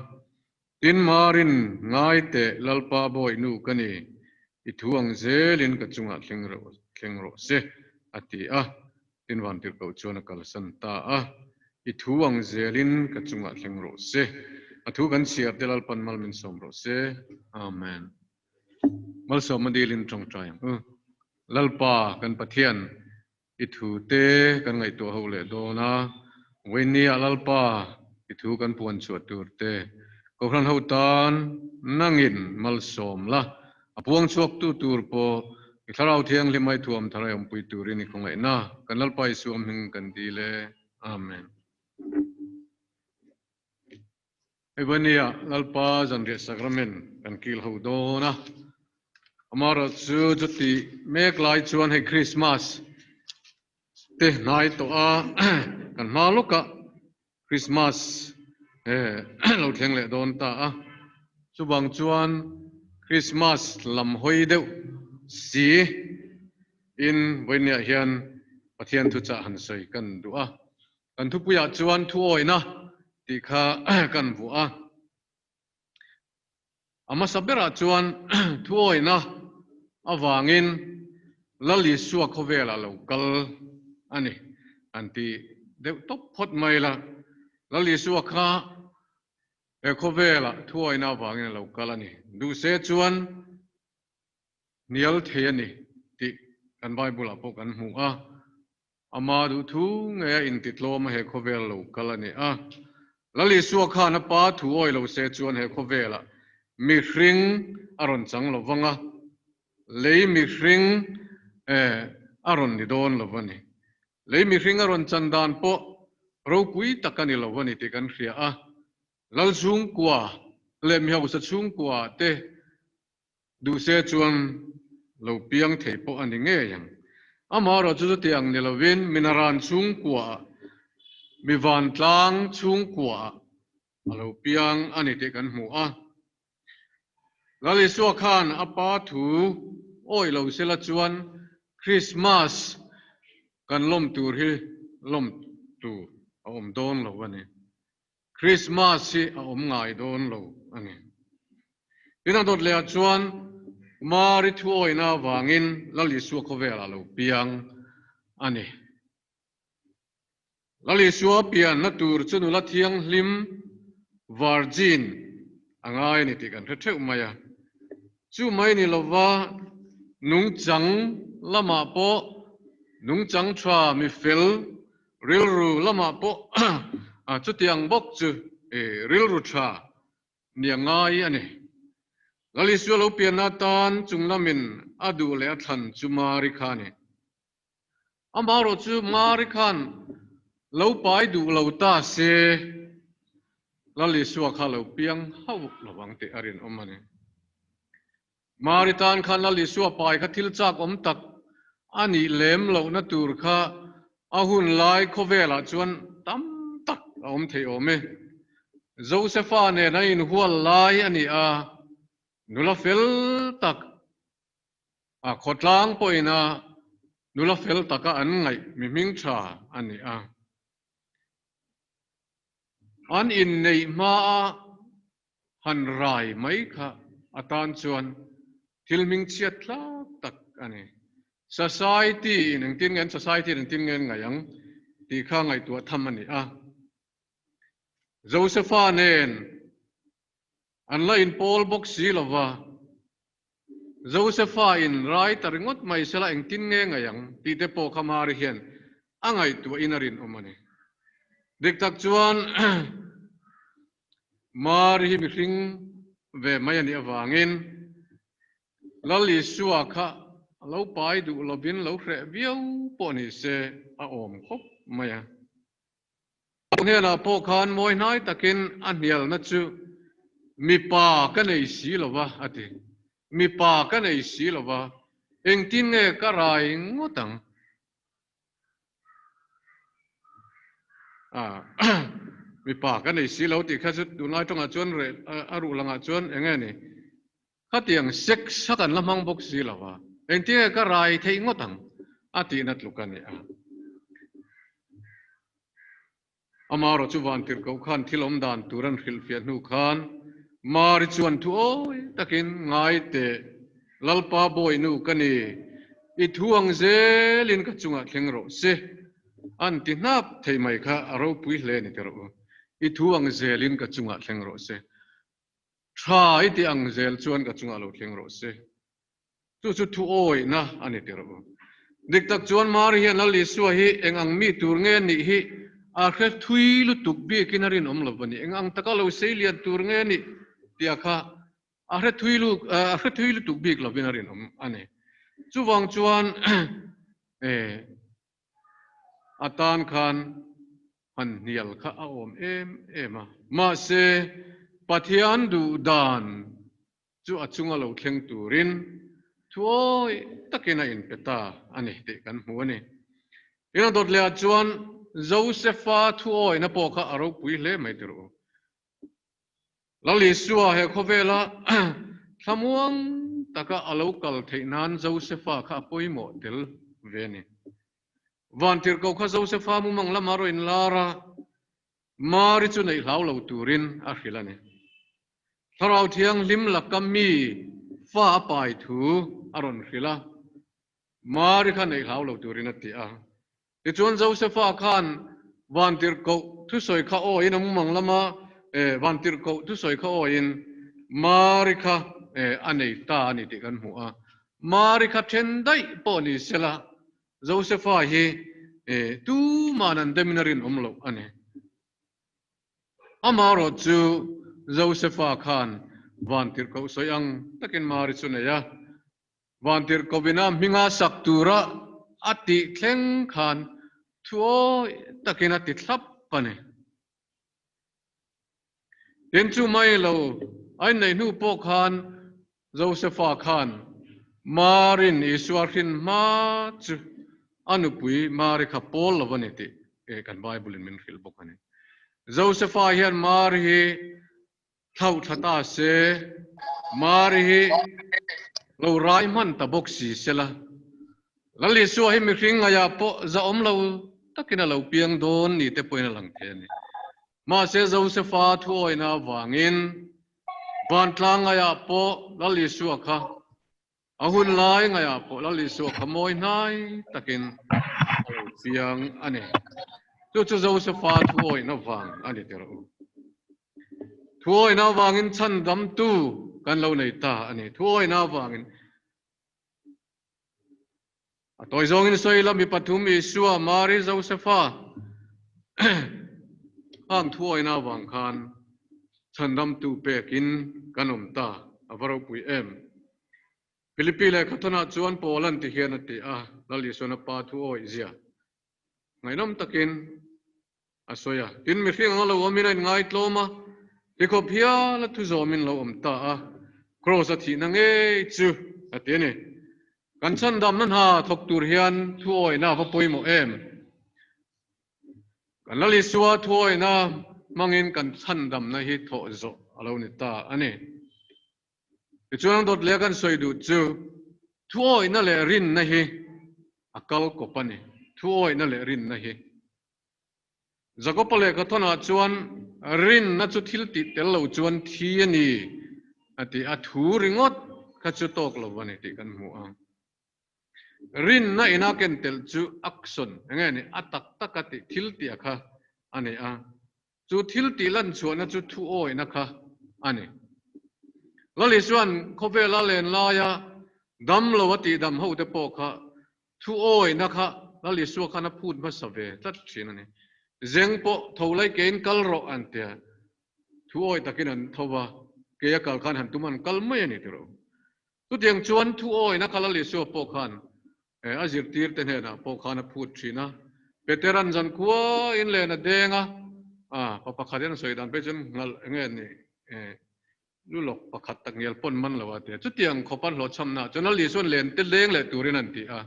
[SPEAKER 1] Tin Marin ngai teh Lalpa bawi nu ka ni, i thu ang zelin ka chungah thleng thleng rawh se a ti a. Tin Vantirhkoh chuan a kalsan ta a, I thu ang zelin ka chungah thleng rawh se. A thu kan chhiar te Lalpan mal min sawm rawh se. Amen. Malsawmna dilin tawngtai ang u. Lalpa kan Pathian I thu te kan ngaihtuah ho leh dawn a, Vawinia Lalpa i thu kan puan chhuah tur te Kohhran ho tan nangin malsawm la, a puang chhuak tu tur pawh i Thlarau Thianghlim ai thuam thar ai awmpui turin i khawngaihna kan Lalpa Isua hming kan dil e. Amen. Hei Vawinia Lalpa zanriah sacrament kan kil ho dawn a, amaherawh chu chuti mek lai chuan hei Christmas te hnai tawh a, kan hma lawkah Christmas lo thleng leh dawn ta a, chuvang chuan Christmas lam hawi deuh si in Vawinia hian Pathian thuchah han sawi kan duh a. Kan thupuiah chuan thuawihna tih kha kan vuah a. A hmasa berah chuan thuawihna avangin Lal Isua khawvelah lo kal a ni an ti deuh tawp phawt mai la. Lal Isua kha he khawvelah thuawihna avangin a lo kal a ni. Duhse chuan hnial thei a ni tih kan Bible-ah pawh kan hmu a. Ama duh thu nge a intitlawm a he khawvel lo kal a ni a. Lal Isua khan a pa thu awi lo se chuan he khawvelah mihring a rawn chang lo vang a, lei mihring a rawn ni dawn lo a ni. Lei mihring a rawn chan dan pawh ropui tak a ni lo a ni tih kan hria a. Lal chhungkua leh mihausa chhungkua te Duh se chuan lo piang thei pawh a ni ngei ang. Amaherawh chu chuti ang ni lovin Minaran chhungkuaah, mi vantlang chhungkuaah a lo piang a ni tih kan hmu a. Lal Isua khan a pa thu awih lo sela chuan Krismas kan lawm tur hi lawm tur a awm dawn lo a ni. Krismas hi a awm ngai dawn lo a ni. Tin a dawt leh ah chuan Mari thuawina avangin Lal Isua khawvel ah lo piang a ni. Lal Isua pianna tur chu nula thianghlim, virgin, a ngai a ni tih kan hre theuh mai a. Chu mai ni lova nungchang lamah pawh nungchang tha mi fel Rilru lamah pawh chutiang bawk chu rilru tha nia ngai a ni. Lal Isua lo pianna atan chung lamin a duh leh a thlan chu Mari kha a ni. Amaherawh chu Mari khan lo pai duh lo ta se, Lal Isua kha lo piang hauh lovang tih a rinawm a ni. Mari tan khan Lal Isua pai kha thil chak awm tak a nih lem lohna tur kha a hun lai khawvelah chuan tam tak a awm thei awm e. Josefa nen a inhual lai a ni a, nula fel tak a khawtlang pawhin a nula fel taka an ngaih mi hming tha a ni a. An inneih hmaa han rai mai kha atan chuan thil hmingchhiat tlak tak a ni. Society in engtin nge an society in engtin nge an ngaih ang tih kha ngaihtuah tham a ni a. Josepha nen an la inpawl bawk si lo va, Josepha in rai ta ringawt mai sela engtin nge ngaih ang tih te pawh kha Mari hian a ngaihtuahin a rinawm a ni. Dik tak chuan Mari hi mihring ve mai a nih avangin Lal Isua kha a lo pai duh lovin lo hreh viau pawh ni se a awm khawp mai a. Hnenah pawh khan mawi hnai takin a hnialna chu mipa ka nei si lo va a ti. Mipa ka nei si lo va, engtin nge ka rai ngawt ang? Mipa ka nei si lo tih kha chu tunlai tawngah chuan reh a ruh langah chuan eng nge ni? Khatiang sex kha kan la hmang bawk si lo va, engtin nge ka rai theih ngawt ang? a tihna tluk a ni a. Amaherawh chu Vantirhkoh khan thil awm dan tur an hrilhfiah hnu khan Mari chuan thu awi takin ngai teh, Lalpa bawihnu ka ni, i thu ang zelin ka chungah thleng rawh se, an ti hnap thei mai kha a ropui hle ni teh rawh u, i thu ang zelin ka chungah thleng rawh se. Tha i tih ang zel chuan ka chungah lo thleng rawh se. Chu chu thu awihna a ni tir u. Dik tak chuan Mari hian Lal Isua hi eng ang mi tur nge nih hi a hre thui lutuk bikin a rinawm lo va ni. Eng ang taka lo sei lian tur nge nih tia kha a hre thui lu a hre thui lutuk bik lovin a rinawm a ni. Chuvang chuan a tan khan han hnial kha a awm em em a. Mahse Pathian duh dan chu a chunga lo thleng turin thuawi takin a inpe ta a ni tih kan hmu a ni. Ina dawt lehah chuan Josefa thuawina pawh kha a ropui hle mai tirh u. Lal Isua he khawvela thlamuang taka a lo kal theih nan Josefa kha a pawimawh tel ve a ni. Vantirhkoh kha Josefa mumang lama rawn inlar a, Mari chu neih hlau lo turin a hrilh a ni. Thlarau Thianghlim laka mi fa a pai thu a rawn hrilh a, Mari kha neih hlau lo turin a ti a. Tichuan Josefa khan Vantirhkoh thusawi kha awiin a mumang lama Vantirhkoh thusawi kha awiin Mari kha a nei ta a ni tih kan hmu a. Mari kha then daih pawh ni sela Josefa hi tuman an demin a rinawm loh a ni. Amaherawh chu Josefa khan Vantirhkoh sawi ang takin Mari chu nei a, Vantirhkohina hminga sak tura a tih thleng khan thuawi takin a ti thlap a ni. Tin chu mai lo, a inneih hnu pawh khan Josefa khan Marin Isua hrin hma chu a nupui Mari kha pawl lo a ni tih kan Bible in min hrilh bawk a ni. Josefa hian Mari hi thlauh thla ta se, Mari hi lo rai hman ta bawk si sela, Lal Isua hi mihring ngaiah pawh zahawm lo takin a lo piang dawn ni te pawhin a lang thei a ni. Mahse Josefa thuawina avangin vantlang ngaiah pawh Lal Isua kha a hun lai ngaiah pawh Lal Isua kha mawi hnai takin a lo piang a ni. Chu chu Josefa thuawina vang a ni tirh u. Thuawina avangin chhandamtu kan lo nei ta a ni. Thuawina avangin A tawi zawngin sawi ila mi pathum Isua, Mari, Josefa ang thuawina avang khan chhandamtu pekin kan awm ta a va ropui em. Philippi lehkhathawnah chuan Paul-a'n ti hian a ti a, Lal Isuana Pa thuawih zia ngaihnawm takin a sawi a. Tin, mihring anga lo awmin a inngaitlawm a, tikhawp hial a thu zawmin lo awm ta a, Kraws a thihna ngei chu a ti a ni. Kan chhandamna hna thawk tur hian thuawihna a va pawimawh em? Kan Lal Isua thuawihna hmangin kan chhandamna hi thawh zawh a lo ni ta a ni. Tichuan ang dawt leh kan sawi duh chu thuawihna leh rinna hi a kal kawp a ni. Thuawihna leh rinna hi. Jakopa lehkhathawnah chuan Rinna chu thil tih tel lo chuan thi a ni a ti a, thu ringawt kha chu tawk lo a ni tih kan hmu a. Rinna ina ken telh chu action eng nge ni a tak taka tih thil tih a kha a ni a. Chu thil tih lan chhuahna chu thu awihna kha a ni. Lali chuan khawvela len laia dam lo a tih dam ho te pawh kha thu awihna kha Lal Isua khan a phut hmasa ve tlat thin a ni. Zeng pawh tho lai kein kal rawh an tia. Thu awih takin an tho va, kei a kal khan han tum an kal mai a ni ti rawh. Chutiang chuan thu awihna kha Lal Isua pawh khan a zirtirte hnenah pawh khan a phut thin a. Peteran zan khua in len a deng a, pa pakhat hian a sawi dan phei chuan nghalh eng nge ni lu lawk pakhat tak ngial pawn man lo a ti a. Chutiang khawpa hlawhchhamnaah chuan Lal Isuan len te leng leh turin an ti a.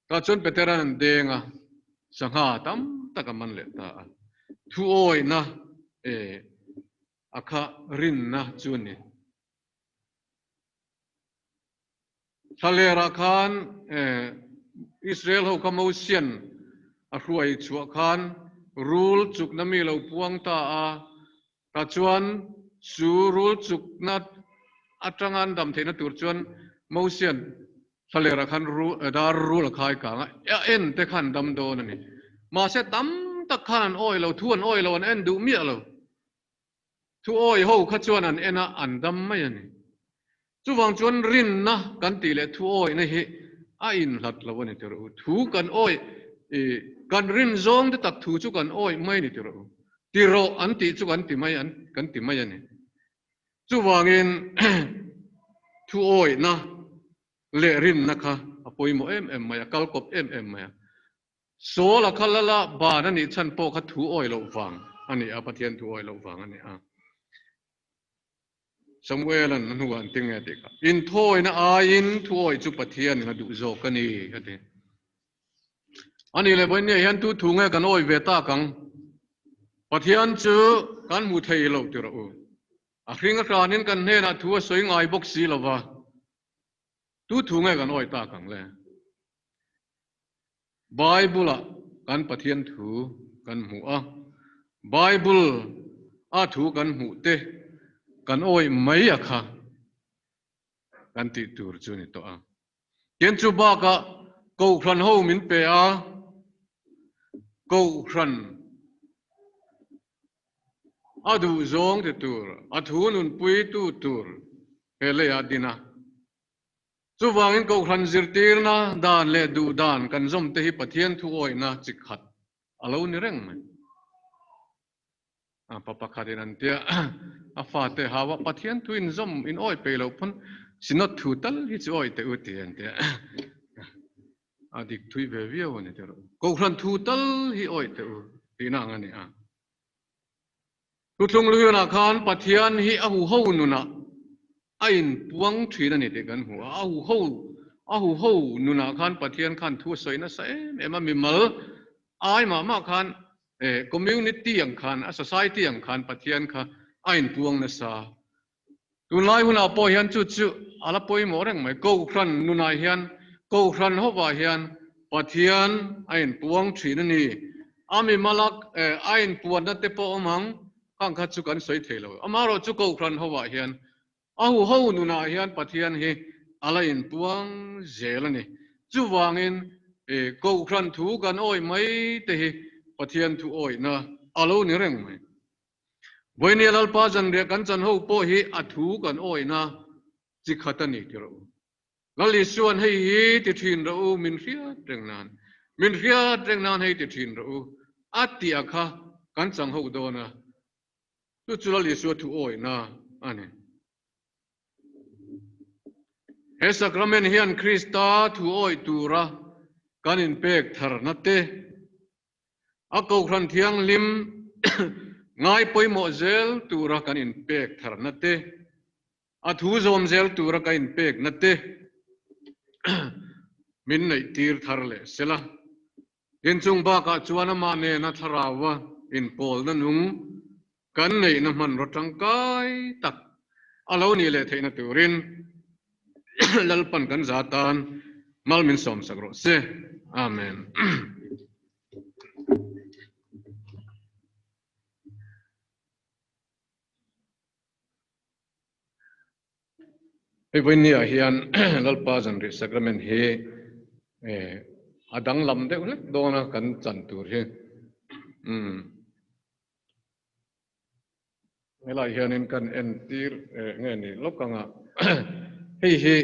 [SPEAKER 1] Tah chuan Peteran an deng a, sangha tam tak a man leh ta a. Thu awihna a kha rinna chu a ni. Thlalerah khan Israel ho kha Mosian a hruai chhuah khan rul chukna mi lo puang ta a, tah chuan chu rul chukna atanga an dam theihna tur chuan Mosian thlalerah khan dar rul a khai kang a, a en te khan dam dawn a ni. Mahse tam tak khan an awih lo, thu an awih lo, an en duh miah lo. Thu awi ho kha chuan an en a, an dam mai a ni. Chuvang chuan rinna kan tih leh thu awihna hi a inhlat lo a ni tirh u. Thu kan awi, i kan rin zawng te tak thu chu kan awih mai a ni tirh u. Ti rawh an tih chu kan ti mai an kan ti mai a ni. Chuvangin thu awihna leh rinna kha a pawimawh em em mai a, kal kawp em em mai a. Saul a kha lala ban a nih chhan pawh kha thu awi loh vang a ni a, Pathian thu awi loh vang a ni a. Samuel-a'n a hnuah an ti nge tih kha, Inthawina aiin thu awi chu Pathianin a duh zawk a ni, a ti. A nih leh vawiin hian tu thu nge kan awi ve tak ang? Pathian chu kan hmu thei lo ti rawh u. A hring ahranin kan hnenah thu a sawi ngai bawk si lo va, tu thu nge kan awi tak ang le? Bible-ah kan Pathian thu kan hmu a, Bible a thu kan hmuh te kan awih mai a kha kan tih tur chu ni tawh a. Tin chu bakah Kohhran ho min pe a, Kohhran a duh zawng ti tur, a thu nunpui tu tur he leiah din a. Chuvangin Kohhran zirtirna dan leh duh dan kan zawm te hi Pathian thu awihna chi khat a lo ni reng mai. A pa pakhatin an tia a fate hau a, Pathian thu in zawm in awih peih loh pawn Synod thu tal hi chu awih teh u ti an tia. A dik thui ve viau a ni teh rawh. Kohhran thu tal hi awih teh u tihna ang a ni a. Thuthlung Luiunah khan Pathian hi a huho nunah a inpuang thin a ni tih kan hmu a. A huho, a huho nunah khan Pathian khan thu a sawi nasa em em a, mimal ai mah mah khan community ang khan, a society ang khan Pathian kha a inpuang nasa. Tunlai hunah pawh hian chu chu a la pawimawh reng mai. Kohhran nunah hian, Kohhran hovah hian Pathian a inpuang thin a ni. A mimalak a inpuanna te pawh awm ang, khang kha chu kan sawi thei lo. Amaherawh chu Kohhran hovah hian, a huho nunah hian Pathian hi a la inpuang zel a ni. Chuvangin Kohhran thu kan awih mai te hi Pathian thu awihna a lo ni reng mai. Vawinia Lalpa zanriah kan chan ho pawh hi a thu kan awihna chi khat a ni ti rawh u. Lal Isuan hei hi ti thin rawh u, min hriat reng nan, min hriat reng nan hei ti thin rawh u a tih a kha kan chang ho dawn a, chu chu Lal Isua thu awihna a ni. He sacrament hian Krista thu awih tura kan inpek tharna te, A Kohhran Thianghlim ngai pawimawh zel tura kan inpek tharna te, a thu zawm zel tura ka inpekna te min neihtir thar leh sela. Inchung bakah chuan amah nena thlarauva inpawlna nung kan neihna hmanraw tangkai tak a lo nih leh theihna turin Lalpan kan za tan mal min sawmsak rawh se. Amen. Hei vawinia hian Lalpa Zanriah Sacrament hi a danglam deuh hlek dawn a kan chan tur hi. Umm. Helai hianin kan entir nge ni lawk anga hei hi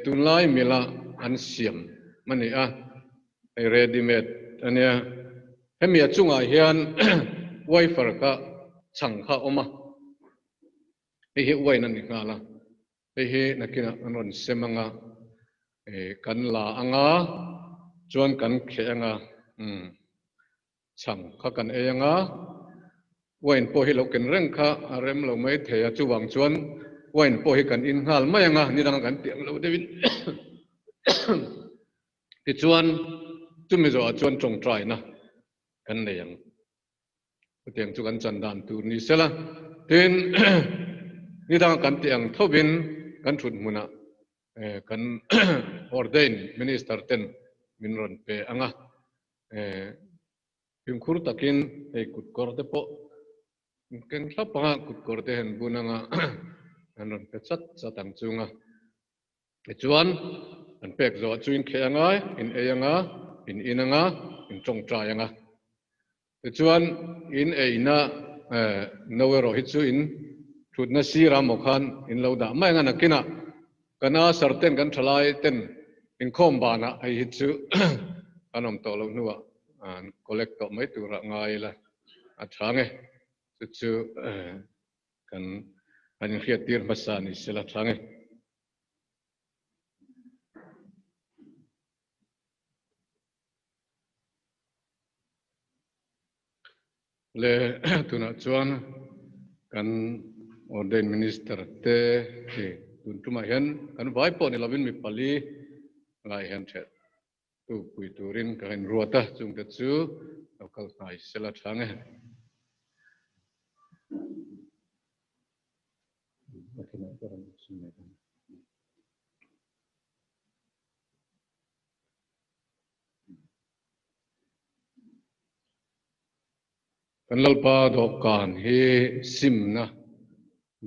[SPEAKER 1] tunlai mila an siam a ni a, hei ready made a nia. Hemi a chungah hian wafer kha chhang kha a awm a, hei hi wine a ni nghal a, hei hi nakinah an rawn sem anga kan la anga chuan kan kheh anga umm. Chhang kha kan ei anga, wine pawh hi lo ken reng kha a rem lo mai thei a, chuvang chuan wine pawh hi kan in nghal mai anga, ni danga kan tih ang lo deuhin. Tichuan chumi zawhah chuan tawngtaina kan nei ang. Chutiang chu kan chan dan tur ni sela, tin ni danga kan tih ang thovin kan thut hmunah kan ordain minister ten min rawn pe anga, Fimkhur takin hei kutkawr te pawh keng thlap anga kutkawr te han bun anga an rawn pe chat chat ang chunga. Tichuan an pek zawh chu in kheh anga, in ei anga, in in anga, in tawngtai anga. Tichuan in eina no erawh hi chu in thutna sirah maw khan in lo dah mai anga nakinah Kan a sarten kan thalai ten inkhawm banah hei hi chu kan awm tawh loh hnuah an collect tawh mai turah ngai ila a tha nge. Chu chu kan han inhriattir hmasa ni sela tha nge. Le tunah chuan kan ordain minister te hi tun tumah hian kan vai pawh ni lovin mi pali lai hian ṭheh tu pui turin ka inruat a, chungte chu lo kal hnai sela tha nge. Kan Lalpa dawhkan hi simna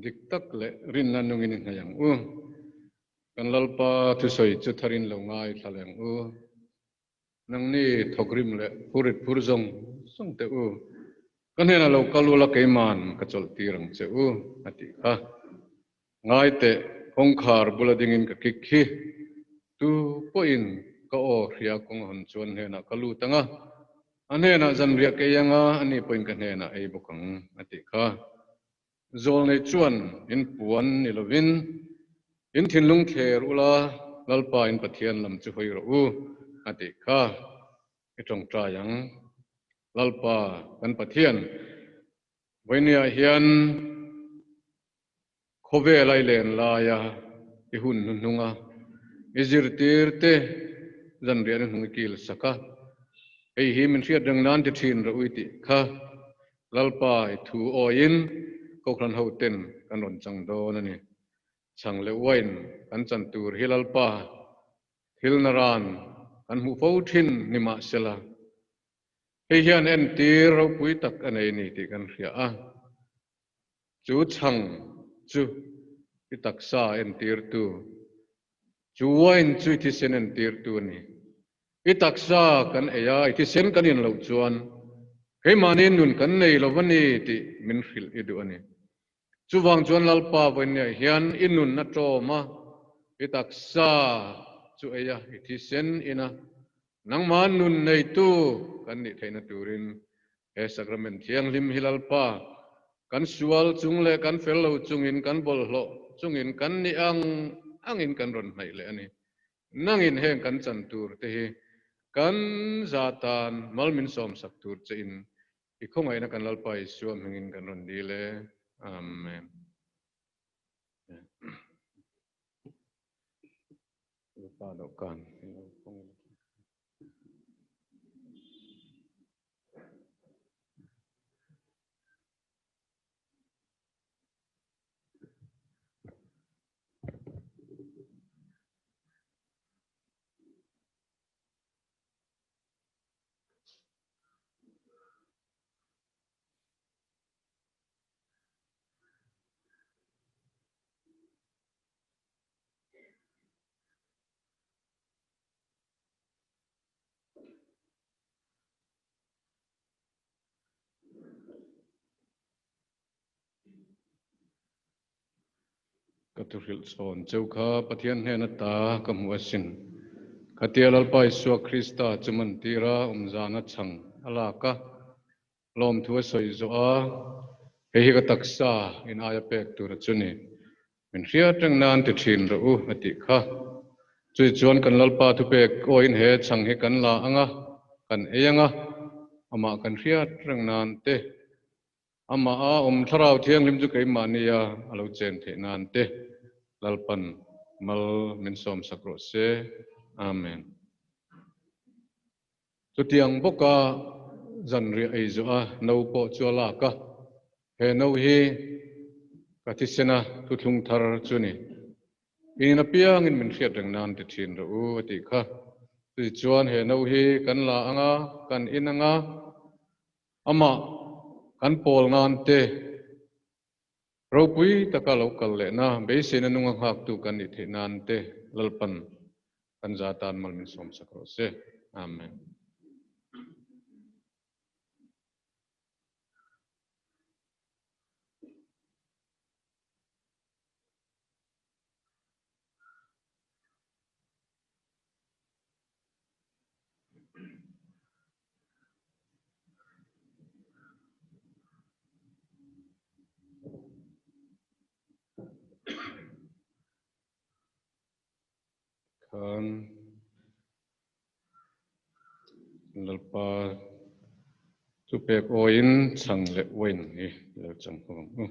[SPEAKER 1] dik tak leh rinna nungin i hnaih ang u. Kan Lalpa thusawi chu tharin lo ngaithla leh ang u. Nangni thawkrim leh phurit phur zawng zawng teh u. Ka hnenah lo kal ula keiman ka chawlh tir ang che u, a tih kha. Ngai teh, kawngkhar bula dingin ka kik khi. Tu pawhin ka aw hria kawng hawn chuan hnenah ka lut ang a, a hnenah zanriah ka ei ang a, ani pawhin ka hnenah ei bawk ang, a tih kha. Zawlnei chuan in puan ni lovin in thinlung thler ula, Lalpa in Pathian lam chu hawi rawh u, a tih kha. I tawngtai ang. Lalpa kan Pathian, vawinia hian Khawvel a i len laia i hun hnuhnunga i zirtir te zanriahna hnung i kil sak a, hei hi min hriat reng nan ti thin rawh u i tih kha Lalpa i thu awiin Kohhran ho ten kan rawn chang dawn a ni. Chhang leh wine kan chan tur hi Lalpa thil naran kan hmuh fo thin ni mahsela hei hian entir ropui tak a nei ni tih kan hria a. Chu chhang chu i taksa entirtu, chu wine chu i thisen entirtu a ni. I taksa kan ei a, i thisen kan in loh chuan keimahni nun kan nei lo va ni tih min hrilh i duh a ni. Chuvang chuan Lalpa vawinia hian i nun a ṭawm a, i taksa chu ei a, i thisen in a, nangmah nun neitu kan nih theihna turin He Sacrament thianghlim hi Lalpa, kan sual chung leh kan fel lo chungin, kan bawlhhlawh chungin, kan nih ang angin kan rawn hnaih leh a ni. Nangin heng kan chan tur te hi kan za tan mal min sawmsak tur che in i khawngaihna kan Lalpa Isua hmingin kan rawn dil e. Amen. Lalpa dawhkan. Ka thuhrilh chhawn cheu kha Pathian hnen ata ka hmu asin. Khatia Lalpa Isua Krista chu mantira awmzana chhang a lak a, lawmthu a sawi zawh a, Hei hi ka taksa in aia pek tur a chu ni. Min hriat reng nan ti thin rawh u a tih kha. Chui chuan kan Lalpa thupek awiin he chhang hi kan la ang a, kan ei ang a, amah kan hriat reng nan te, Amah a awm Thlarau Thianghlim chu keimah nia a lo chen theih nan te Lalpan mal min sawmsak rawh se. Amen. Chutiang bawka zanriah ei zawh a no pawh chu a lak a, he no hi ka thisena thuthlung thar chu ni. In apiangin min hriat reng nan ti thin rawh u a tih kha. Chutichuan he no hi kan la ang a, kan in ang a, Amah kan pawl nan te ropui taka lo kal lehna beiseina nunga nghaktu kan nih theih nan te Lalpan kan za tan mal min sawmsak rawh se. Amen. Khan Lalpa chu pek awiin chhang leh uain hi lo chang ho ang u.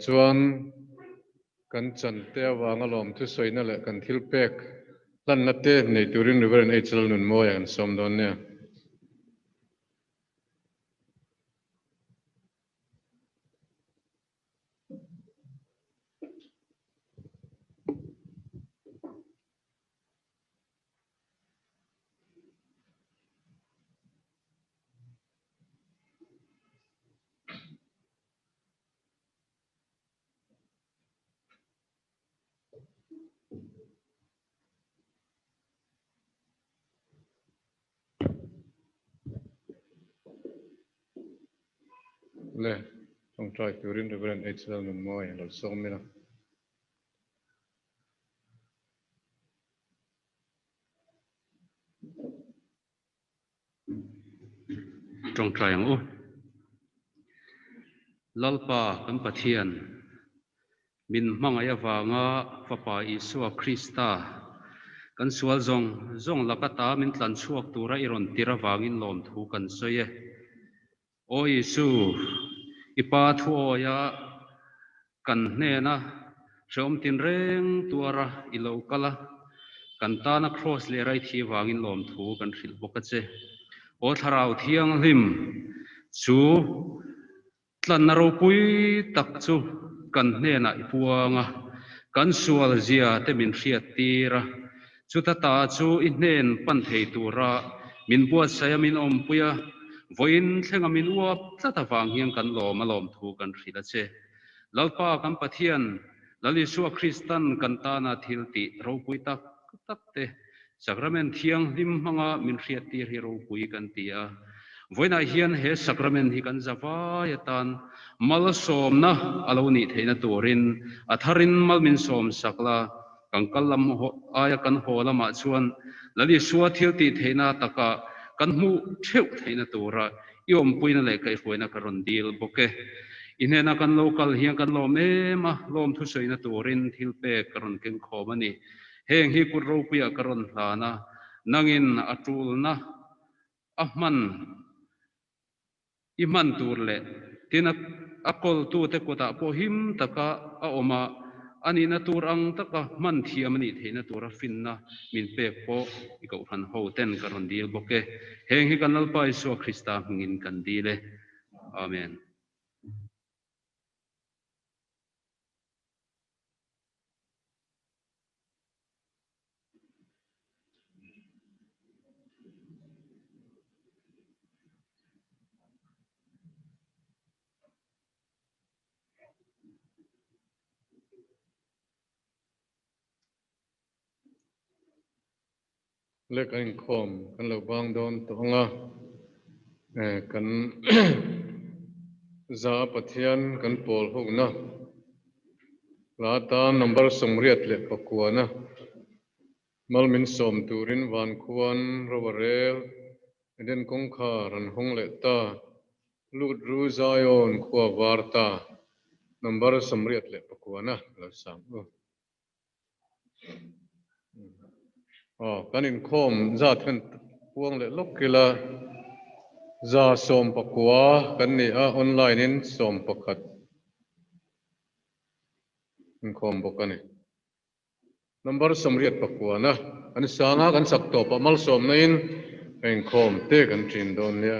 [SPEAKER 1] Chuan kan chan te avanga lawm thusawina leh kan thil pek hlanna te nei turin Reverend H Lalnunmawia kan sawm dawn nia. Le, tawngtai turin Reverend H Lalnunmawia lo sawm ila.
[SPEAKER 6] Tawngtai ang u. Lalpa kan Pathian, min hmangaih avanga Fapa Isua Krista kan sual zawng zawng laka ta min tlan chhuak tura i rawn tir avangin lawmthu kan sawi e. Aw Isu, i Pa thuawia kan hnena hrehawm tinreng tuara i lo kal a, kan tana Kraws leh rai thi vangin lawmthu kan hrilh bawk a che. Aw Thlarau Thianghlim, chu tlanna ropui tak chu kan hnenah i puang a, kan sual zia te min hriat tir a, Chuta ta chu i hnen pan thei tura min buatsaih a min awmpui a, vawiin thlenga min uap tlat avang hian kan lawm a lawm thu kan hrilh a che. Lalpa kan Pathian, Lal Isua Kristan kan tana thil tih ropui tak tak te Sacrament thianghlim hmanga min hriattir hi ropui kan ti a. Vawiinah hian he Sacrament hi kan zavai atan malsawmna a lo nih theihna turin a tharin mal min sawmsak la, Kan kal lam aia kan haw lamah chuan Lal Isua thil tih theihna taka kan hmuh theuh theihna tura i awmpuina leh kaihhruaina ka rawn dil bawk e. I hnena kan lo kal hian kan lawm em a, lawm thusawiina turin thil pek ka rawn keng khawm a ni. Heng hi kut ropuiah ka rawn hlan a, nangin a tulna a hman I hman tur leh tin a kawltute kutah pawh him taka a awm a, a nihna tur ang taka hman thiam a nih theihna tura finna min pek pawh i kohhran ho ten ka rawn dil bawk e. Heng hi kan Lalpa Isua Krista hmingin kan dil e. Amen.
[SPEAKER 1] Lek a inkhawm kan lo bang dawn tawh ang a, kan za Pathian kan pawl hukna hla tan number 89-na mal min sawm turin van khuan ro a rel, Eden kawngkhar an hawng leh ta, lut ru Zion khua var ta, number 89-na lo sang u. Aw, kan inkhawm zat khan puang leh lawk ila, 119 kan ni a, online in 11 inkhawm bawk a ni. Number 89-na kan sang a, kan sak tawpah malsawmna in ka inkhawm te kan ṭin dawn nia.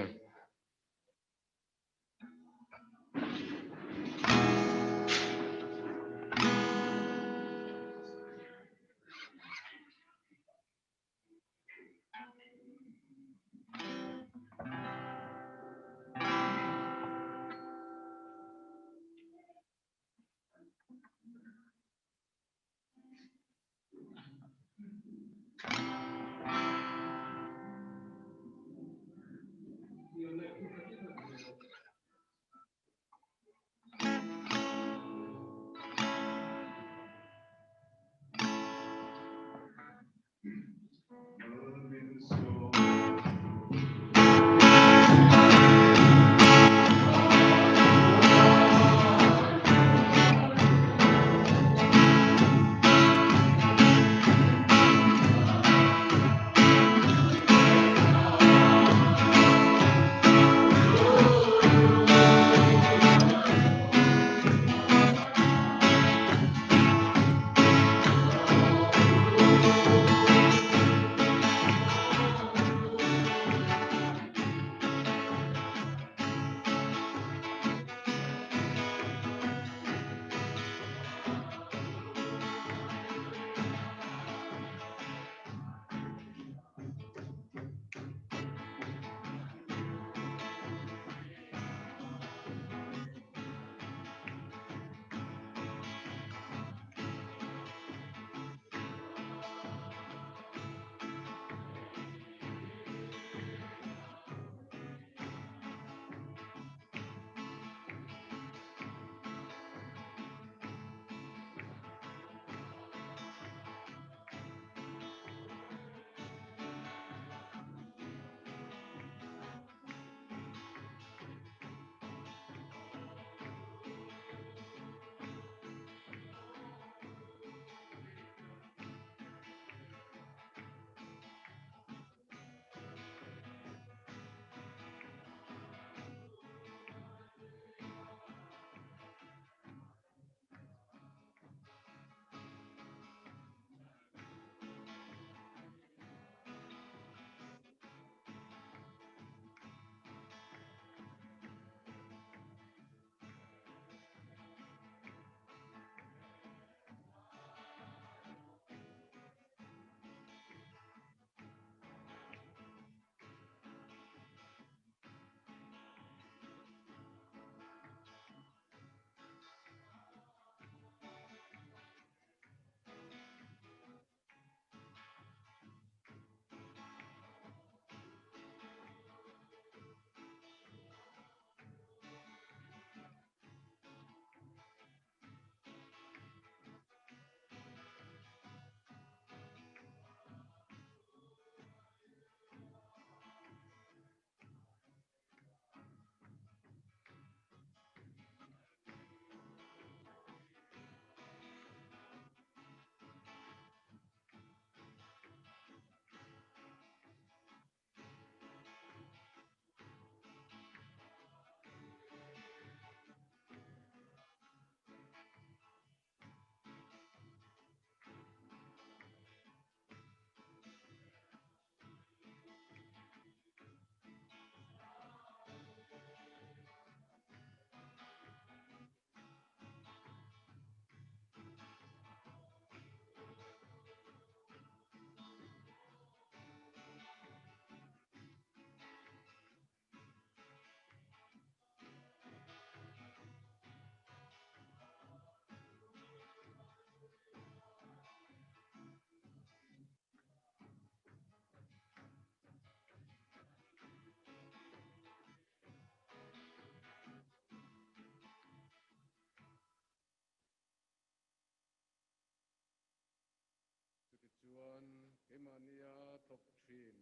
[SPEAKER 1] Anmahnia thawk thin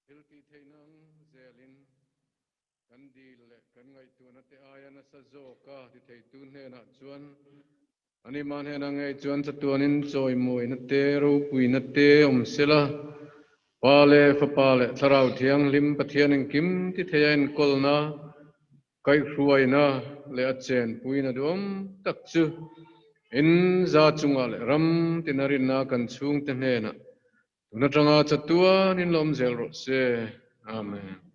[SPEAKER 1] thil tih theihna ang zelin kan dil leh kan ngaihtuahna te aia nasa zawka ti theitu hnenah chuan ani mah hnenah ngei chuan chatuanin chawimawina te ropuina te awm sela. Pa leh Fapa leh Thlarau Thianghlim Pathian engkim ti theia enkawlna, kaihhruaina leh a chenpuina duhawm tak chu in za chungah leh ram tina rinna kan chhungte hnenah tun atanga chatuanin lawm zel rawh se. Amen.